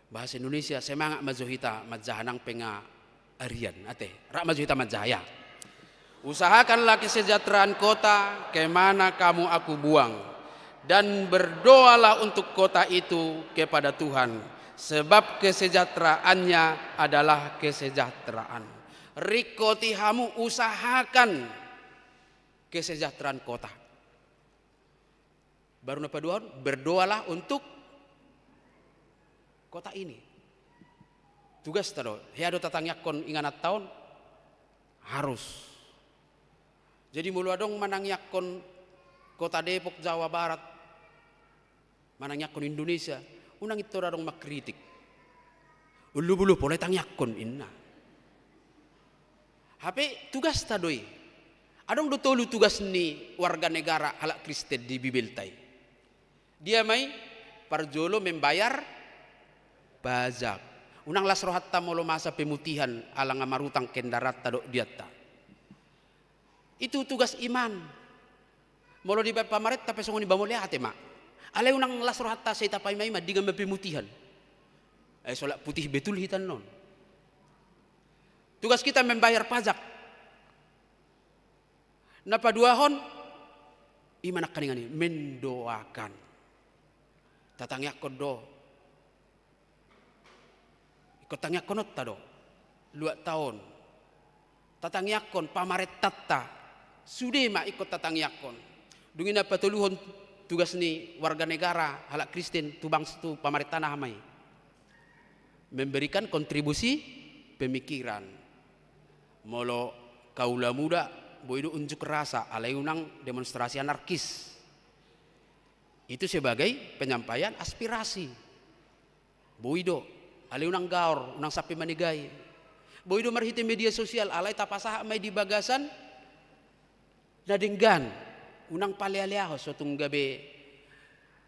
Bahasa Indonesia, semangat ma jo hita manjaha nang pe nga arian, ate. Rap ma jo hita manjaha, ya. Usahakanlah kesejahteraan kota ke mana kamu aku buang, dan berdoalah untuk kota itu kepada Tuhan, sebab kesejahteraannya adalah kesejahteraan. Ringkoti hamu, usahakan kesejahteraan kota. Baru na paduahon, berdoalah untuk kota ini. Tugasta do, hea do tatangiangkon ingananta on? Harus. Jadi molo adong manangiangkon kota Depok, Jawa Barat, manangiangkon Indonesia, unang intor adong mangkritik. Ullu bulu pola tangiangkon, inna. Hape tugasta do i. Adong do tolu tugas ni warga negara halak Kristen di Bibelta i. Dia ma i? Parjolo membayar pajak. Unang las rohanta molo masa pemutihan ala nga marutang kendaraanta dohot dianta. Itu tugas iman. Molo dibaen pamarenta pe songon i, ba mauliate ma. Alai unang las rohanta sai tapaimaima, denggan ma pemutihan. Ai solak putih betul hita annon. Tugas kita membayar pajak. Na paduahon, i ma nangkaningan i, mendoakan. Tatangiangkon do. Ingkon tangiangkononta do. Luatta on. Tatangiangkon pamarentanta. Sude ma ingkon tatangiangkon. Dung i na patoluhon, tugas ni warga negara halak Kristen tu bangsa, tu pamarentana, aha ma i? Memberikan kontribusi pemikiran. Molo Kaula Muda, boi do unjuk rasa, alai unang demonstrasi anarkis. Itu sebagai penyampaian aspirasi. Boi do, alai unang gaor, unang sampe manegai. Boi do marhite media sosial, alai tapasahat ma i di bagasan na denggan. Unang palealeahon, so tung gabe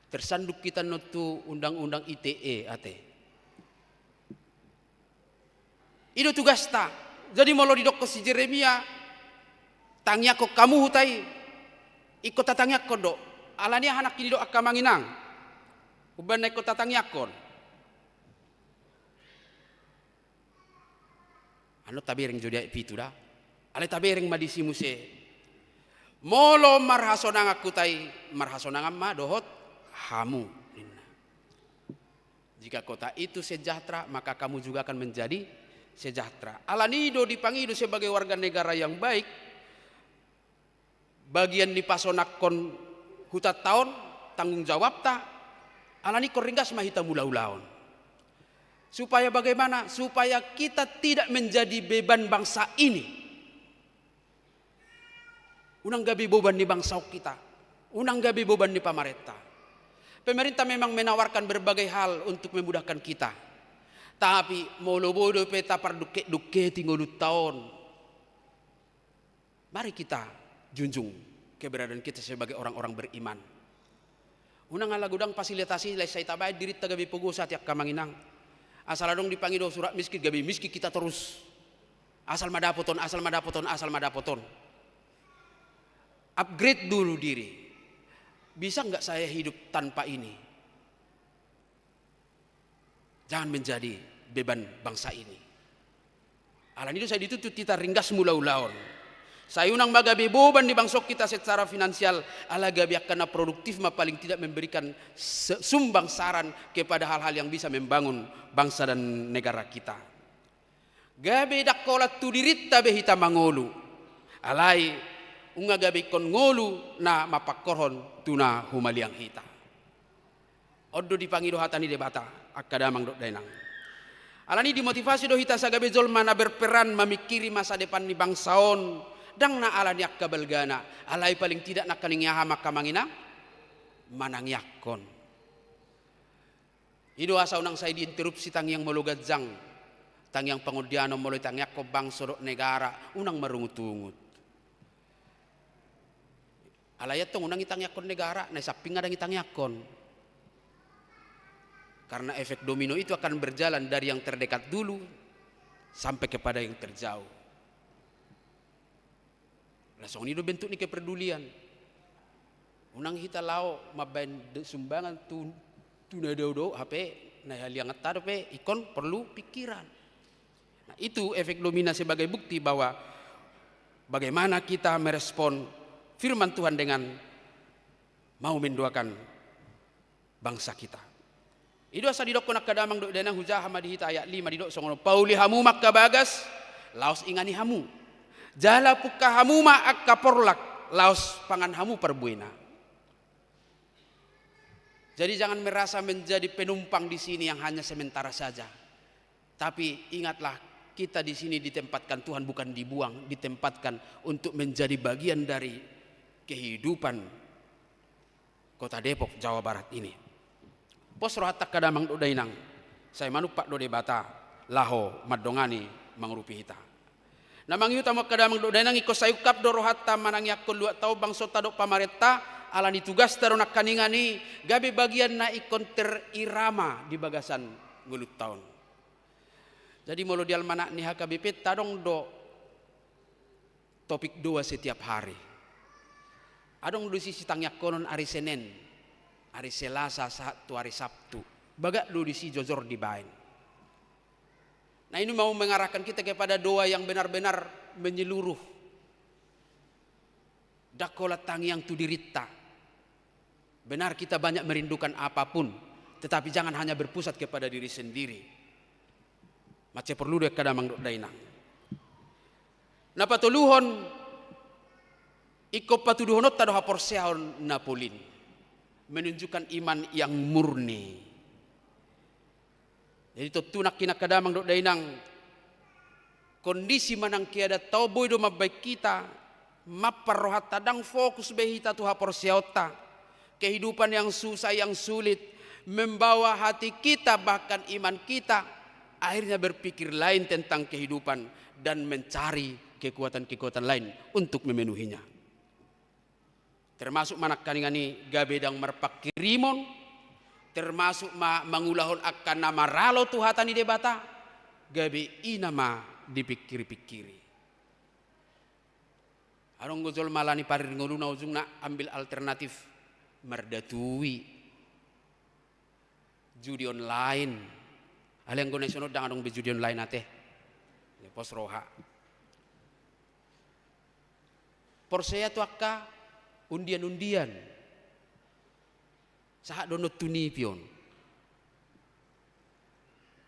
tersandung hita annon tu undang-undang I T E, ate. I do tugasta. Jadi molo didokkon si Jeremia, tangiangkon hamu huta i, ingkon tatangiangkon do. Alani aha nangkin didok, angka amang inang? Umbaen na ingkon tatangiangkon. Annon tabereng jo di ayat pitu da. Alai tabereng ma disi muse. Molo marhasonangan huta i, marhasonangan ma dohot hamu, ninna. Jika kota itu sejahtera, maka kamu juga akan menjadi sejahtera. Alani i do dipangido sebagai warga negara yang baik, bagian ni pasonanghon hutanta on, tanggung jawabta, alani ingkon ringgas ma hita mulaulaon. Supaya bagaimana? Supaya kita tidak menjadi beban bangsa ini. Unang gabe beban ni bangsa on hita. Unang gabe beban ni pamarenta. Pemerintah memang menawarkan berbagai hal untuk memudahkan kita. Tapi molo boi dope tapardungketdungketi ngolunta on, mari kita junjung keberadaan kita sebagai orang-orang beriman. Unang ala godang fasilitasi, laos sai tabaen dirinta gabe pogo sati, angka amang inang. Asal adong dipangido surat miskin, gabe miskin hita torus. Asal ma dapot on, asal ma dapot on, asal ma dapot on. Upgrade dulu diri. Bisa nggak saya hidup tanpa ini? Jangan menjadi beban bangsa ini. Alani i do sai dituntut hita ringgas mulaulaon. Sai unang ma gabe boban di bangso hita secara finansial, ala gabe angka na produktif ma paling tidak memberikan se-, sumbang saran kepada hal-hal yang bisa membangun bangsa dan negara kita. Gabe ndang holan tu dirinta be hita mangolu. Alai, nunga gabe ingkon ngolu na mampangkorhon tu na humaliang hita. On do dipangido hata ni Debata, angka damang dohot dainang. Alani dimotivasi do hita sagabe jolma na berperan mamingkiri masa depan ni bangsa on, ndang na alani angka balgana, alai paling tidak nangkaning aha ma angka amang inang, manangiangkon. I do asa unang sai diinterupsi tangiang molo ganjang, tangiang pangondianon molo itangiangkon bangso dohot negara, unang marungutungut. Alai antong unang itangiangkon negara, na i samping ndang itangiangkon. Karena efek domino itu akan berjalan dari yang terdekat dulu sampai kepada yang terjauh. Nah, songon i do bentuk ni kepedulian. Unang hita laho mambaen de-, sumbangan tu, tu na dao do, hape na halianganta dope ingkon perlu pikiran. Nah, itu efek domina sebagai bukti bahwa bagaimana kita merespon firman Tuhan dengan mau mendoakan bangsa kita. I do asa didokkon angka damang dohot dainang, hujaha ma di hita ayat lima, didok songon on: Pauli hamu ma angka bagas, laos ingani hamu. Jala pungka hamu ma angka porlak, laos pangan hamu parbuena. Jadi jangan merasa menjadi penumpang di sini yang hanya sementara saja. Tapi ingatlah, kita di sini ditempatkan Tuhan bukan dibuang, ditempatkan untuk menjadi bagian dari kehidupan Kota Depok, Jawa Barat ini. Pos rohanta angka damang dohot dainang, sai manumpak do Debata laho mandongani, mangurupi hita. Na mangihut hamu angka damang dohot dainang, ingkon sai ungkap do rohanta manangiangkon luatta on, bangsonta dohot pamarenta, alani tugasta do nangkaningan i gabe bagian na ingkon terirama di bagasan ngolunta on. Jadi molo di almanak ni H K B P-nta adong do topik doa setiap hari. Adong do disi sitangiangkonon ari Senen, ari Selasa sahat tu ari Sabtu. Bagak do disi jojor dibaen. Nah, ini mau mengarahkan kita kepada doa yang benar-benar menyeluruh. Ndang holan tangiang tu dirinta. Benar, kita banyak merindukan apapun, tetapi jangan hanya berpusat kepada diri sendiri. Mansai porlu do angka damang dohot dainang. Na patoluhon, ingkon patuduhononta do haporseaon na polin, menunjukkan iman yang murni. Jadi tontu nangkin angka damang dohot dainang, kondisi manang keadaanta on boi do mambaen hita mampar rohanta, ndang fokus be hita tu haporseaonta. Kehidupan yang susah, yang sulit, membawa hati kita, bahkan iman kita, akhirnya berpikir lain tentang kehidupan dan mencari kekuatan-kekuatan lain untuk memenuhinya. Termasuk ma nangkaningan i gabe ndang marpangkirimon, termasuk ma mangulahon angka na maralo tu hata ni Debata, gabe i nama dipingkiri-pingkiri. Adong do jolma alani parir ngoluna ujungna ambil alternatif mardatui. Judi online. Alai anggo na dison on ndang adong be judi online ate. Pos roha. Porsea tu angka undian-undian. Sahat do nonton T V on.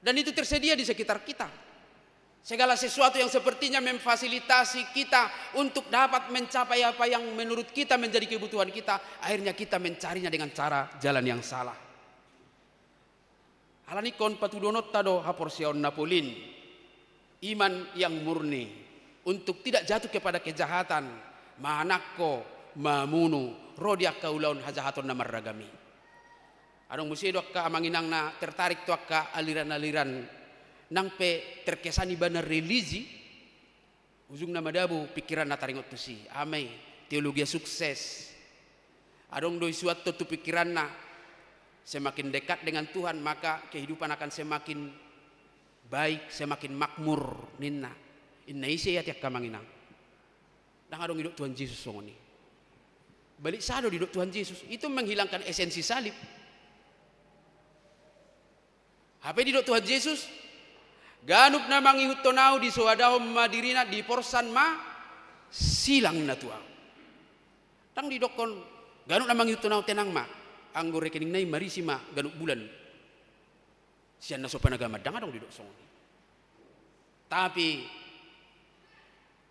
Dan itu tersedia di sekitar kita. Segala sesuatu yang sepertinya memfasilitasi kita untuk dapat mencapai apa yang menurut kita menjadi kebutuhan kita, akhirnya kita mencarinya dengan cara, jalan yang salah. Alani ingkon patuduhononta do haporseaon na polin, iman yang murni, untuk tidak jatuh kepada kejahatan, manangko, mamunu, ro di angka ulaon hajahaton na marragam i. Adong muse do angka amang inang na tertarik tu angka aliran-aliran nang pe terkesan ibana religi, ujungna madabu pingkiranna taringot tusi. Aha ma i? Teologia sukses. Adong do isuanhon tu pingkiranna, semakin dekat dengan Tuhan, maka kehidupan akan semakin baik, semakin makmur, ninna. Inna ise i ate angka amang inang? Ndang adong didok Tuhan Jesus songon i. Balik sada do didok Tuhan Jesus. Itu menghilangkan esensi salib. Hape didok Tuhan Jesus, ganup na mangihuthon Ahu disoadahon ma dirina, diporsan ma silang na tu ahu. Ndang didokkon, ganup na mangihuthon ahu tenang ma, anggo rekeningna i marisi ma ganup bulan sian na so panagaman, ndang adong didok songon i. Tapi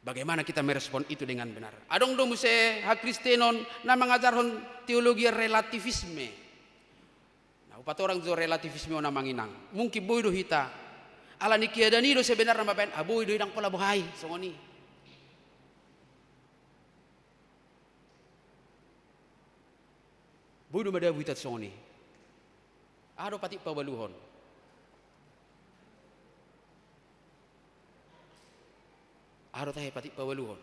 bagaimana kita merespon itu dengan benar? Adong do muse hakristenon na mangajarhon teologia relativisme. Na hupatorang jo relativisme on, amang inang. Mungkin boi do hita, ala ni keadaan i do sebenarna mambaen, ah, boi do i, ndang pola boha i songon i. Boi do madabu hita songon i. Aha do patik paualuhon? Aha do tahe patik paualuhon?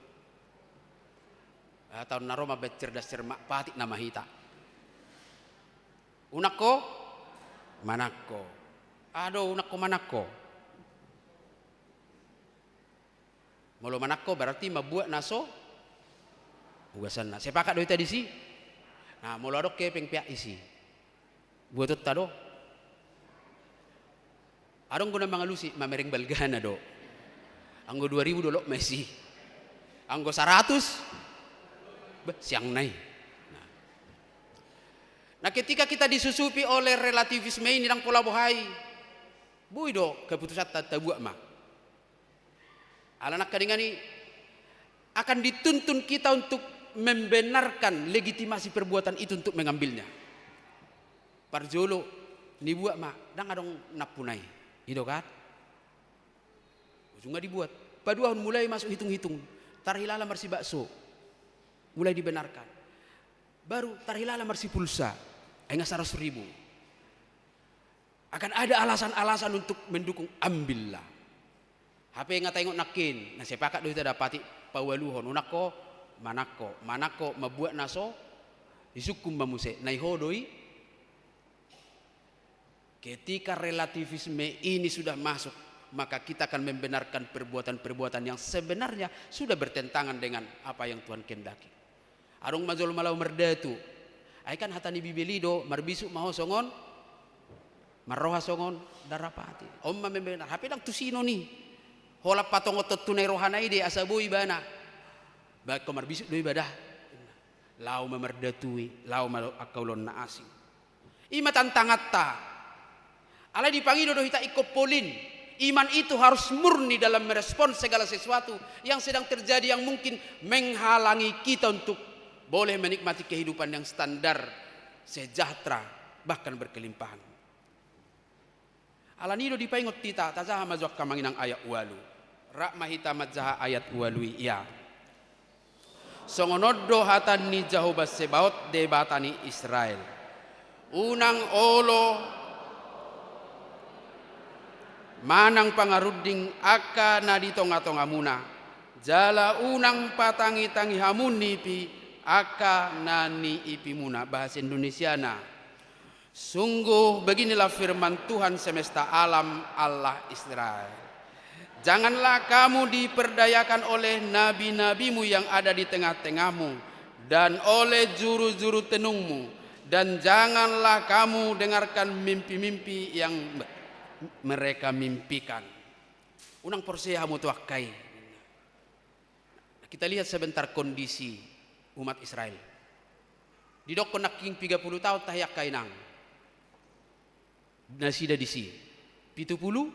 Ah, taon na ro ma baen cerdas cermat, patik nama hita. Unang ho manangko. Aha do unang ho manangko? Molo manangko berarti mambuat na so ugasanna. Sepakat do hita disi? Nah, molo adong hepeng peak isi, buatonta do. Adong do na mangalusi, mamereng balgana do. Anggo dua ribu dolok ma isi. Anggo saratus, bah, siang nai. Nah. Nah, ketika kita disusupi oleh relativisme ini, ndang pola boha i, boi do keputusanta tabuat ma. Ala nangkaningan i akan dituntun kita untuk membenarkan legitimasi perbuatan itu untuk mengambilnya. Parjolo, nibuat ma, ndang adong nampuna i. I do kan? Ujungna dibuat. Paduahon, mulai masuk hitung-hitung. Tarhilala marsibakso. Mulai dibenarkan. Baru tarhilala marsipulsa. Ai nga saratus ribu. Akan ada alasan-alasan untuk mendukung, ambillah. Hape nga taingot nangkin, na sepakat do hita da patik paualuhon, unang ho manangko, manangko mambuat na so, disungkun ma muse, na i ho do i. Ketika relativisme ini sudah masuk, maka kita akan membenarkan perbuatan-perbuatan yang sebenarnya sudah bertentangan dengan apa yang Tuhan kehendaki. Adong ma jolma laho mardatu. Ai kan hata ni Bibel i do, marbisuk ma ho songon, marroha songon darapati. On ma membenar, hape ndang tusi non i. Holan patongothon tu na i rohana i do, asa boi ibana. Baen ho marbisuk do iba da. Laho ma mardatui, laho ma angka ulaon na asing. I ma tantanganta. Alai dipangido do hita ingkon polin. Iman itu harus murni dalam merespon segala sesuatu yang sedang terjadi, yang mungkin menghalangi kita untuk boleh menikmati kehidupan yang standar, sejahtera, bahkan berkelimpahan. Alani i do dipaingot hita, tajaha ma jo angka amang inang ayat ualu. Rap ma hita manjaha ayat ualu i, ia. Songon on do hata ni Jahowa Sebaot, Debata ni Israel: Unang olo manang pangarunding angka na di tongatongamuna, jala unang patangitangi hamu nipi angka na niipimuna. Bahasa Indonesiana: Sungguh beginilah firman Tuhan semesta alam, Allah Israel: Janganlah kamu diperdayakan oleh nabi-nabimu yang ada di tengah-tengahmu, dan oleh juru-juru tenungmu, dan janganlah kamu dengarkan mimpi-mimpi yang me-, mereka mimpikan. Unang porsea hamu tu angka i. Kita lihat sebentar kondisi umat Israel. Didokkon nangkin piga pulu taon tahe angka inang nasida disi. Pitu pulu?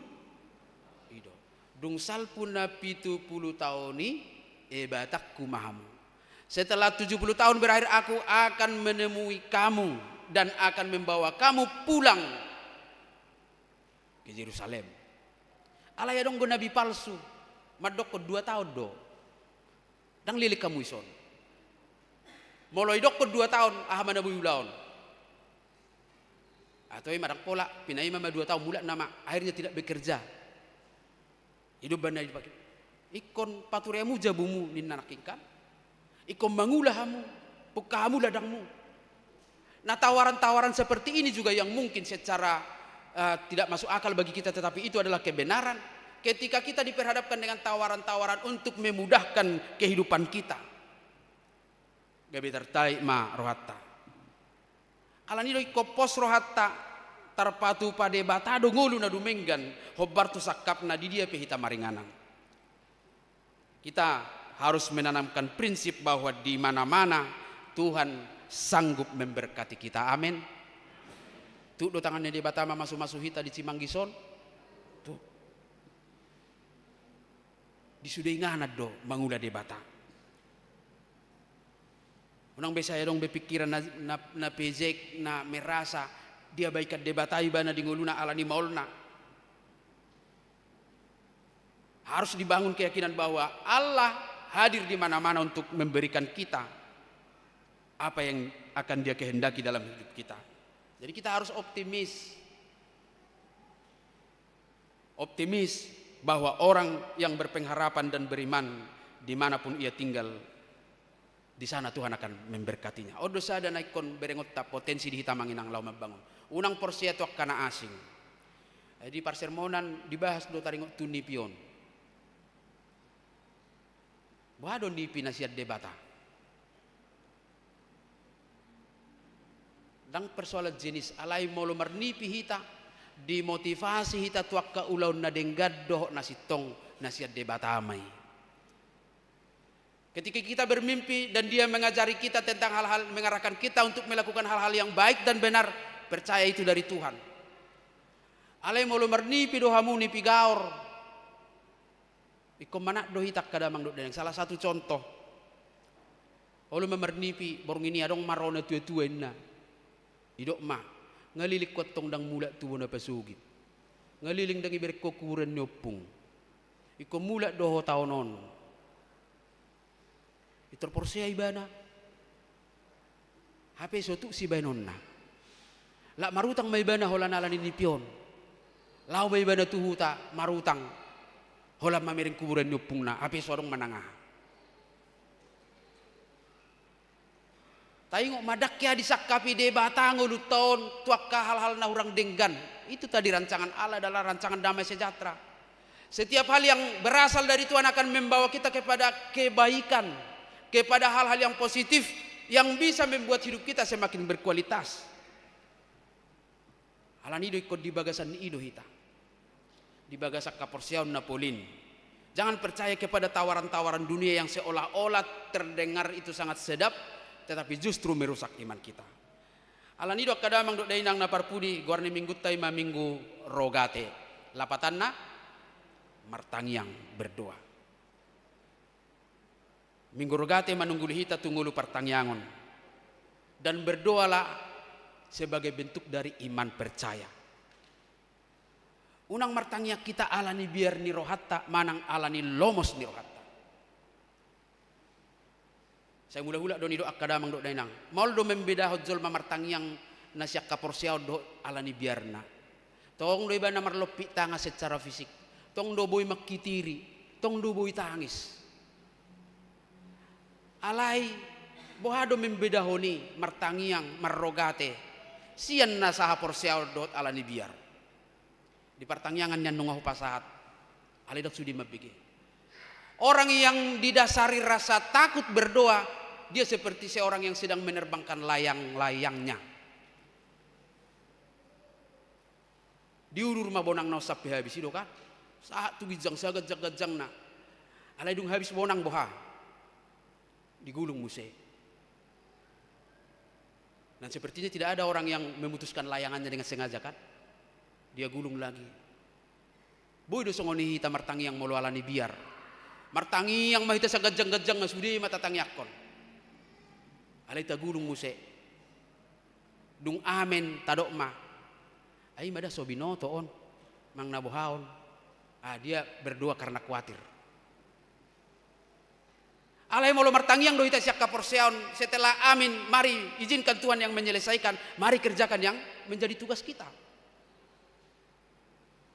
I do. Dung salpu na pitu pulu taon i, ebatangku ma hamu. Setelah tujuh puluh tahun berakhir, Aku akan menemui kamu dan akan membawa kamu pulang ke Jerusalem. Alai adong do nabi palsu, mandokkon dua taon do. Ndang leleng hamu ison. Molo idokkon dua taon, aha ma na boi ulaon? Atau ima ndang pola, pinaima ma dua taon, mulak nama, akhirnya tidak bekerja. I do umbahen na dipaingot, ingkon pature hamu jabumu, ninna nangkin kan. Ingkon mangula hamu, pungka hamu ladangmu. Nah, tawaran-tawaran seperti ini juga yang mungkin secara, eh, tidak masuk akal bagi kita, tetapi itu adalah kebenaran. Ketika kita diperhadapkan dengan tawaran-tawaran untuk memudahkan kehidupan kita, gabe tartaik ma rohanta. Alani do ingkon pos rohanta, tarpatupa Debata do ngolu na dumenggan, hombar tu sangkapna di dia pe hita maringanan. Kita harus menanamkan prinsip bahwa di mana-mana Tuhan sanggup memberkati kita. Amin. Tuk do tangan ni Debata mamasu-masu hita di Cimanggis on. Tuk. Di sude inganan do mangula Debata. Unang be sai adong be pikiran na, na, na pejek, na merasa diabaikan Debata ibana di ngoluna ala ni maolna. Harus dibangun keyakinan bahwa Allah hadir di mana-mana untuk memberikan kita apa yang akan Dia kehendaki dalam hidup kita. Jadi kita harus optimis. Optimis bahwa orang yang berpengharapan dan beriman dimanapun ia tinggal, di sana Tuhan akan memberkatinya. On do sada na ingkon berengonta potensi di hita amang inang laho mambangun. Unang porsea tu angka na asing. Jadi parsermonan dibahas do taringot tu nipi on. Boha do nipi na sian Debata? Ndang persoalan jenis, alai molo marnipi hita, dimotivasi hita tu angka ulaon na denggan dohot na sintong, na sian Debata ma i. Ketika kita bermimpi dan Dia mengajari kita tentang hal-hal, mengarahkan kita untuk melakukan hal-hal yang baik dan benar, percaya itu dari Tuhan. Alai molo marnipi do hamu nipi gaor, ingkon manat do hita angka damang dohot dainang. Salah satu contoh. Olo ma marnipi, borngin i adong ma ro na tua-tua inna. Didok ma, nga leleng ho antong ndang mulak tubu na pasogit. Nga leleng ndang ibereng ho kuburan ni ompung. Ingkon mulak do ho taon on. Pintor porsea ibana. Hape so tuk sibahenonna. Lak marutang ma ibana holan ala ni nipi on. Laho ma ibana tu huta marutang. Holan mamereng kuburan ni ompungna. Hape so adong manang aha. Taingot ma, ndang hea disangkapi Debata ngolunta on tu angka hal-hal na hurang denggan. Itu tadi rancangan Allah adalah rancangan damai sejahtera. Setiap hal yang berasal dari Tuhan akan membawa kita kepada kebaikan, kepada hal-hal yang positif yang bisa membuat hidup kita semakin berkualitas. Ala ni i do ingkon di bagasan ni i do hita. Di bagasan haporseaon na polin. Jangan percaya kepada tawaran-tawaran dunia yang seolah-olah terdengar itu sangat sedap, tetapi justru merusak iman kita. Ala ni i do angka damang dohot dainang na parpudi, goar ni minggunta i ma Minggu Rogate. Lapatanna, martangiang, berdoa. Minggu Rogate manungguli hita tu ngolu partangiangon. Dan berdoalah sebagai bentuk dari iman percaya. Unang martangiang hita ala ni biar ni rohanta manang ala ni lomos ni rohanta. Sai mulak-ulak do nidok angka damang dohot dainang. Maol do membedahon jolma martangiang na sian haporseaon dohot ala ni biarna. Tong do ibana marlompit tangan secara fisik. Tong do boi mangkitiri. Tong do boi tangis. Alai, boha do membedahon i martangiang, marrogate, sian na sahaporseaon dohot ala ni biar? Di partangiangan nian nunga hupasahat. Alai ndang sude mambege. Orang yang didasari rasa takut berdoa, dia seperti seorang yang sedang menerbangkan layang-layangnya. Diudur ma bonangna on sampe habis i do kan. Sahat tu ginjang saganjang-ganjangna. Alai dung habis bonang boha? Digulung muse. Dan sepertinya tidak ada orang yang memutuskan layangannya dengan sengaja kan. Dia gulung lagi. Boi do songon i hita martangiang molo ala ni biar. Martangiang ma hita saganjang-ganjangna, sude ma tatangiangkon. Alai tagulung muse. Dung amen tadok ma. Ai ma da so binoto on. Manang na boha on. Ah, dia berdoa karena khawatir. Alai molo martangiang do hita sian haporseaon, setelah amin, mari izinkan Tuhan yang menyelesaikan, mari kerjakan yang menjadi tugas kita.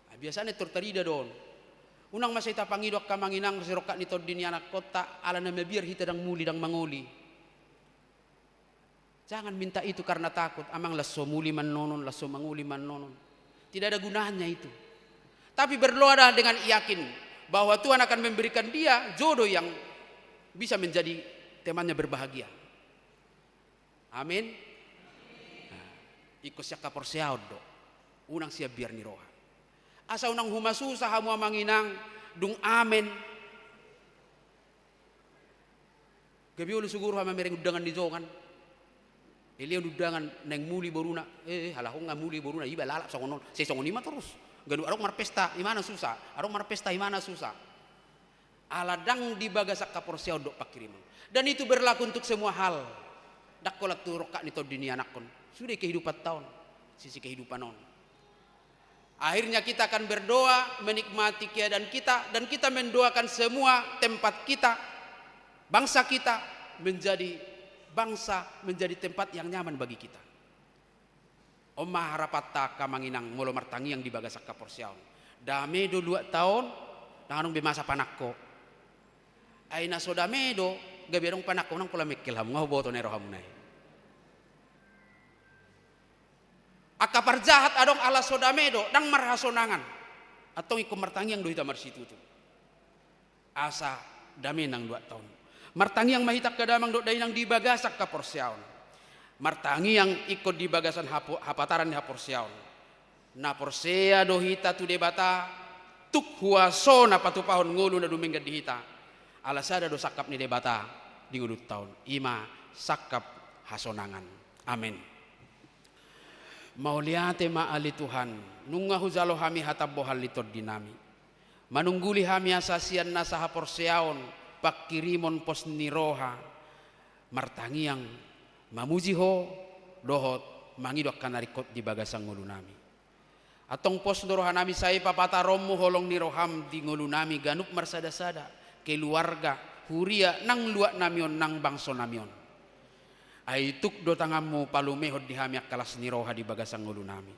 Ah, biasana pintor tarida do on. Unang ma sai tapangido angka amang inang sirongkap ni tondi ni anakkonta, ala na mabiar hita ndang muli ndang mangoli. Jangan minta itu karena takut, amang las so muli ma annon on, las so mangoli ma annon on. Tidak ada gunanya itu. Tapi berdoalah dengan yakin bahwa Tuhan akan memberikan dia jodoh yang bisa menjadi temannya berbahagia. Amin. Nah, ingkon sian haporseaon do. Unang sian biar ni roha. Asa unang humasusa hamu amang inang, dung amen. Gabe olo sugur hamamereng undangan ni jongan. Elehon undangan naeng muli boruna. Eh, halak on nga muli boruna, iba lalap songon on. Sai songon i ma torus. Ganup adong marpesta, imana susa. Adong marpesta, imana susa. Ala ndang di bagas angka porseaon dohot pangkirimon. Dan itu berlaku untuk semua hal. Ndang holan tu rongkap ni tondi ni anakkon. Sude kehidupanta on. Sisi kehidupan on. Akhirnya kita akan berdoa, menikmati keadaan kita, dan kita mendoakan semua tempat kita, bangsa kita menjadi bangsa, menjadi tempat yang nyaman bagi kita. On ma harapanta angka amang inang molo martangiang di bagas angka porseaon. Dame do luatta on, ndang adong be masa panangko. Ai na so dame do, gabe adong panangko, nang pola mengkel hamu, nga huboto na i rohamuna i. Angka parjahat adong ala so dame do, ndang marhasonangan. Antong ingkon martangiang do hita marsitutu. Asa dame nang luatta on. Martangiang ma hita angka damang dohot dainang di bagas angka porseaon. Martangiang ingkon di bagasan hapo-, hapataran ni haporseaon. Na porsea do hita tu Debata, tuk huasona patupahon ngolu na dumenggan di hita. Ala sada do sangkap ni Debata di ngolunta on. I ma sangkap hasonangan. Amen. Mauliate ma ale Tuhan, nunga hujalo hami hatambohan ni tondinami. Manungguli hami asa sian nasa haporseaon, pangkirimon pos ni roha, martangiang, mamuji Ho, dohot mangido angka na ringkot di bagasan ngolunami. Antong pos do rohanami sai papataronmu holong ni roham di ngolunami ganup marsadasada, keluarga, huria, nang luatnami on, nang bangsonami on. Ai tuk do tanganmu palumehon di hami angka las ni roha di bagasan ngolunami.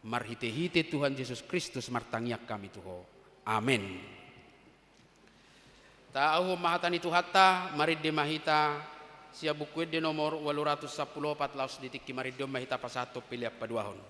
Marhitehite Tuhan Jesus Kristus martangiang hami tu Ho. Amen. Tahu ma hata ni Tuhanta, marende ma hita sian Buku Ende nomor ualu ratus sampulu opat, laos di tingki marende on ma hita pasahathon pelean paduahon.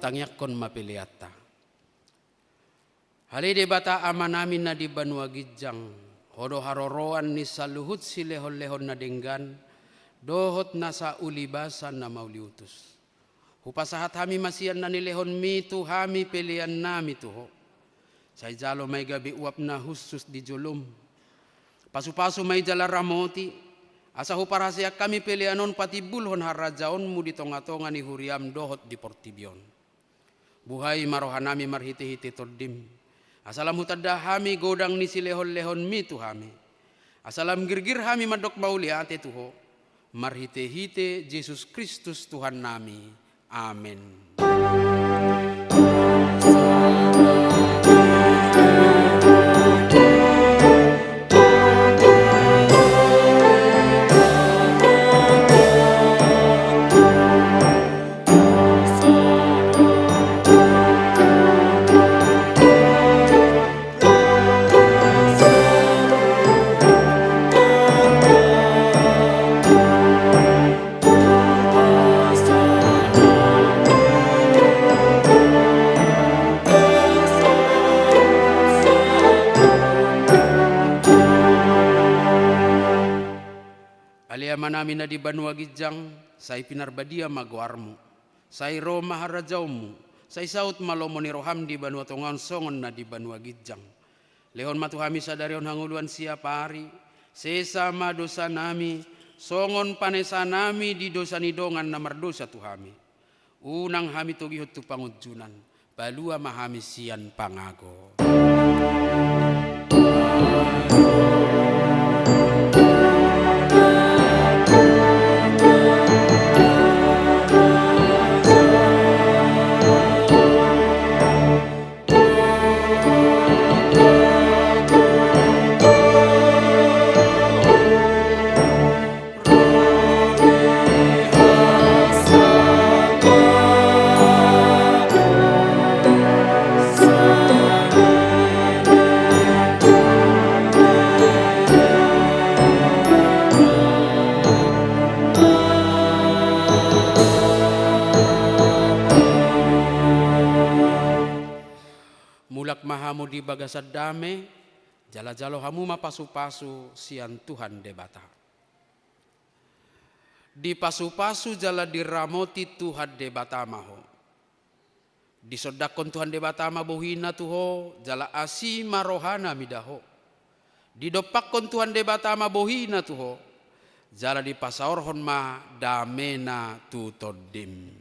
Tangiangkon ma peleanta. Ale Debata Amanami na di banua ginjang, Ho do haroroan ni saluhut silehonlehon na denggan dohot nasa ulibasa na mauliutus. Hupasahat hami ma sian na nilehonMi tu hami peleannami tu Ho. Sai jalo ma i gabe uap na hushus di joloM. Pasupasu ma i jala ramoti, asa huparhaseang hami pelean on patimbulhon harajaonMu di tongatonga ni huriaM dohot di portibi on. Buhai ma rohanami marhitehite TondiM, asa lam hutanda hami godang ni silehonlehonMi tu hami. Asa lam girgir hami mandok mauliate tu Ho, marhitehite Jesus Kristus Tuhannami. Amen. Ale Amanami na di banua ginjang, sai pinarbadia ma goarMu. Sai ro ma harajaonMu, sai saut ma lomo ni rohaM di banua tonga on songon na di banua ginjang. Lehon ma tu hami sadari on hangoluan siapari, sesa ma dosanami, songon panesanami di dosa ni dongan na mardosa tu hami. Unang hami togihon tu pangunjunan, palua ma hami sian pangago. Mulak ma hamu di bagasan dame, jala jalo hamu ma pasupasu sian Tuhan Debata. Dipasupasu jala diramoti Tuhan Debata ma ho. Disondangkon Tuhan Debata ma bohiNa tu ho, jala asi ma rohaNa mida ho. Didompakkon Tuhan Debata ma bohiNa tu ho, jala dipasaorhon ma dameNa tu tondim.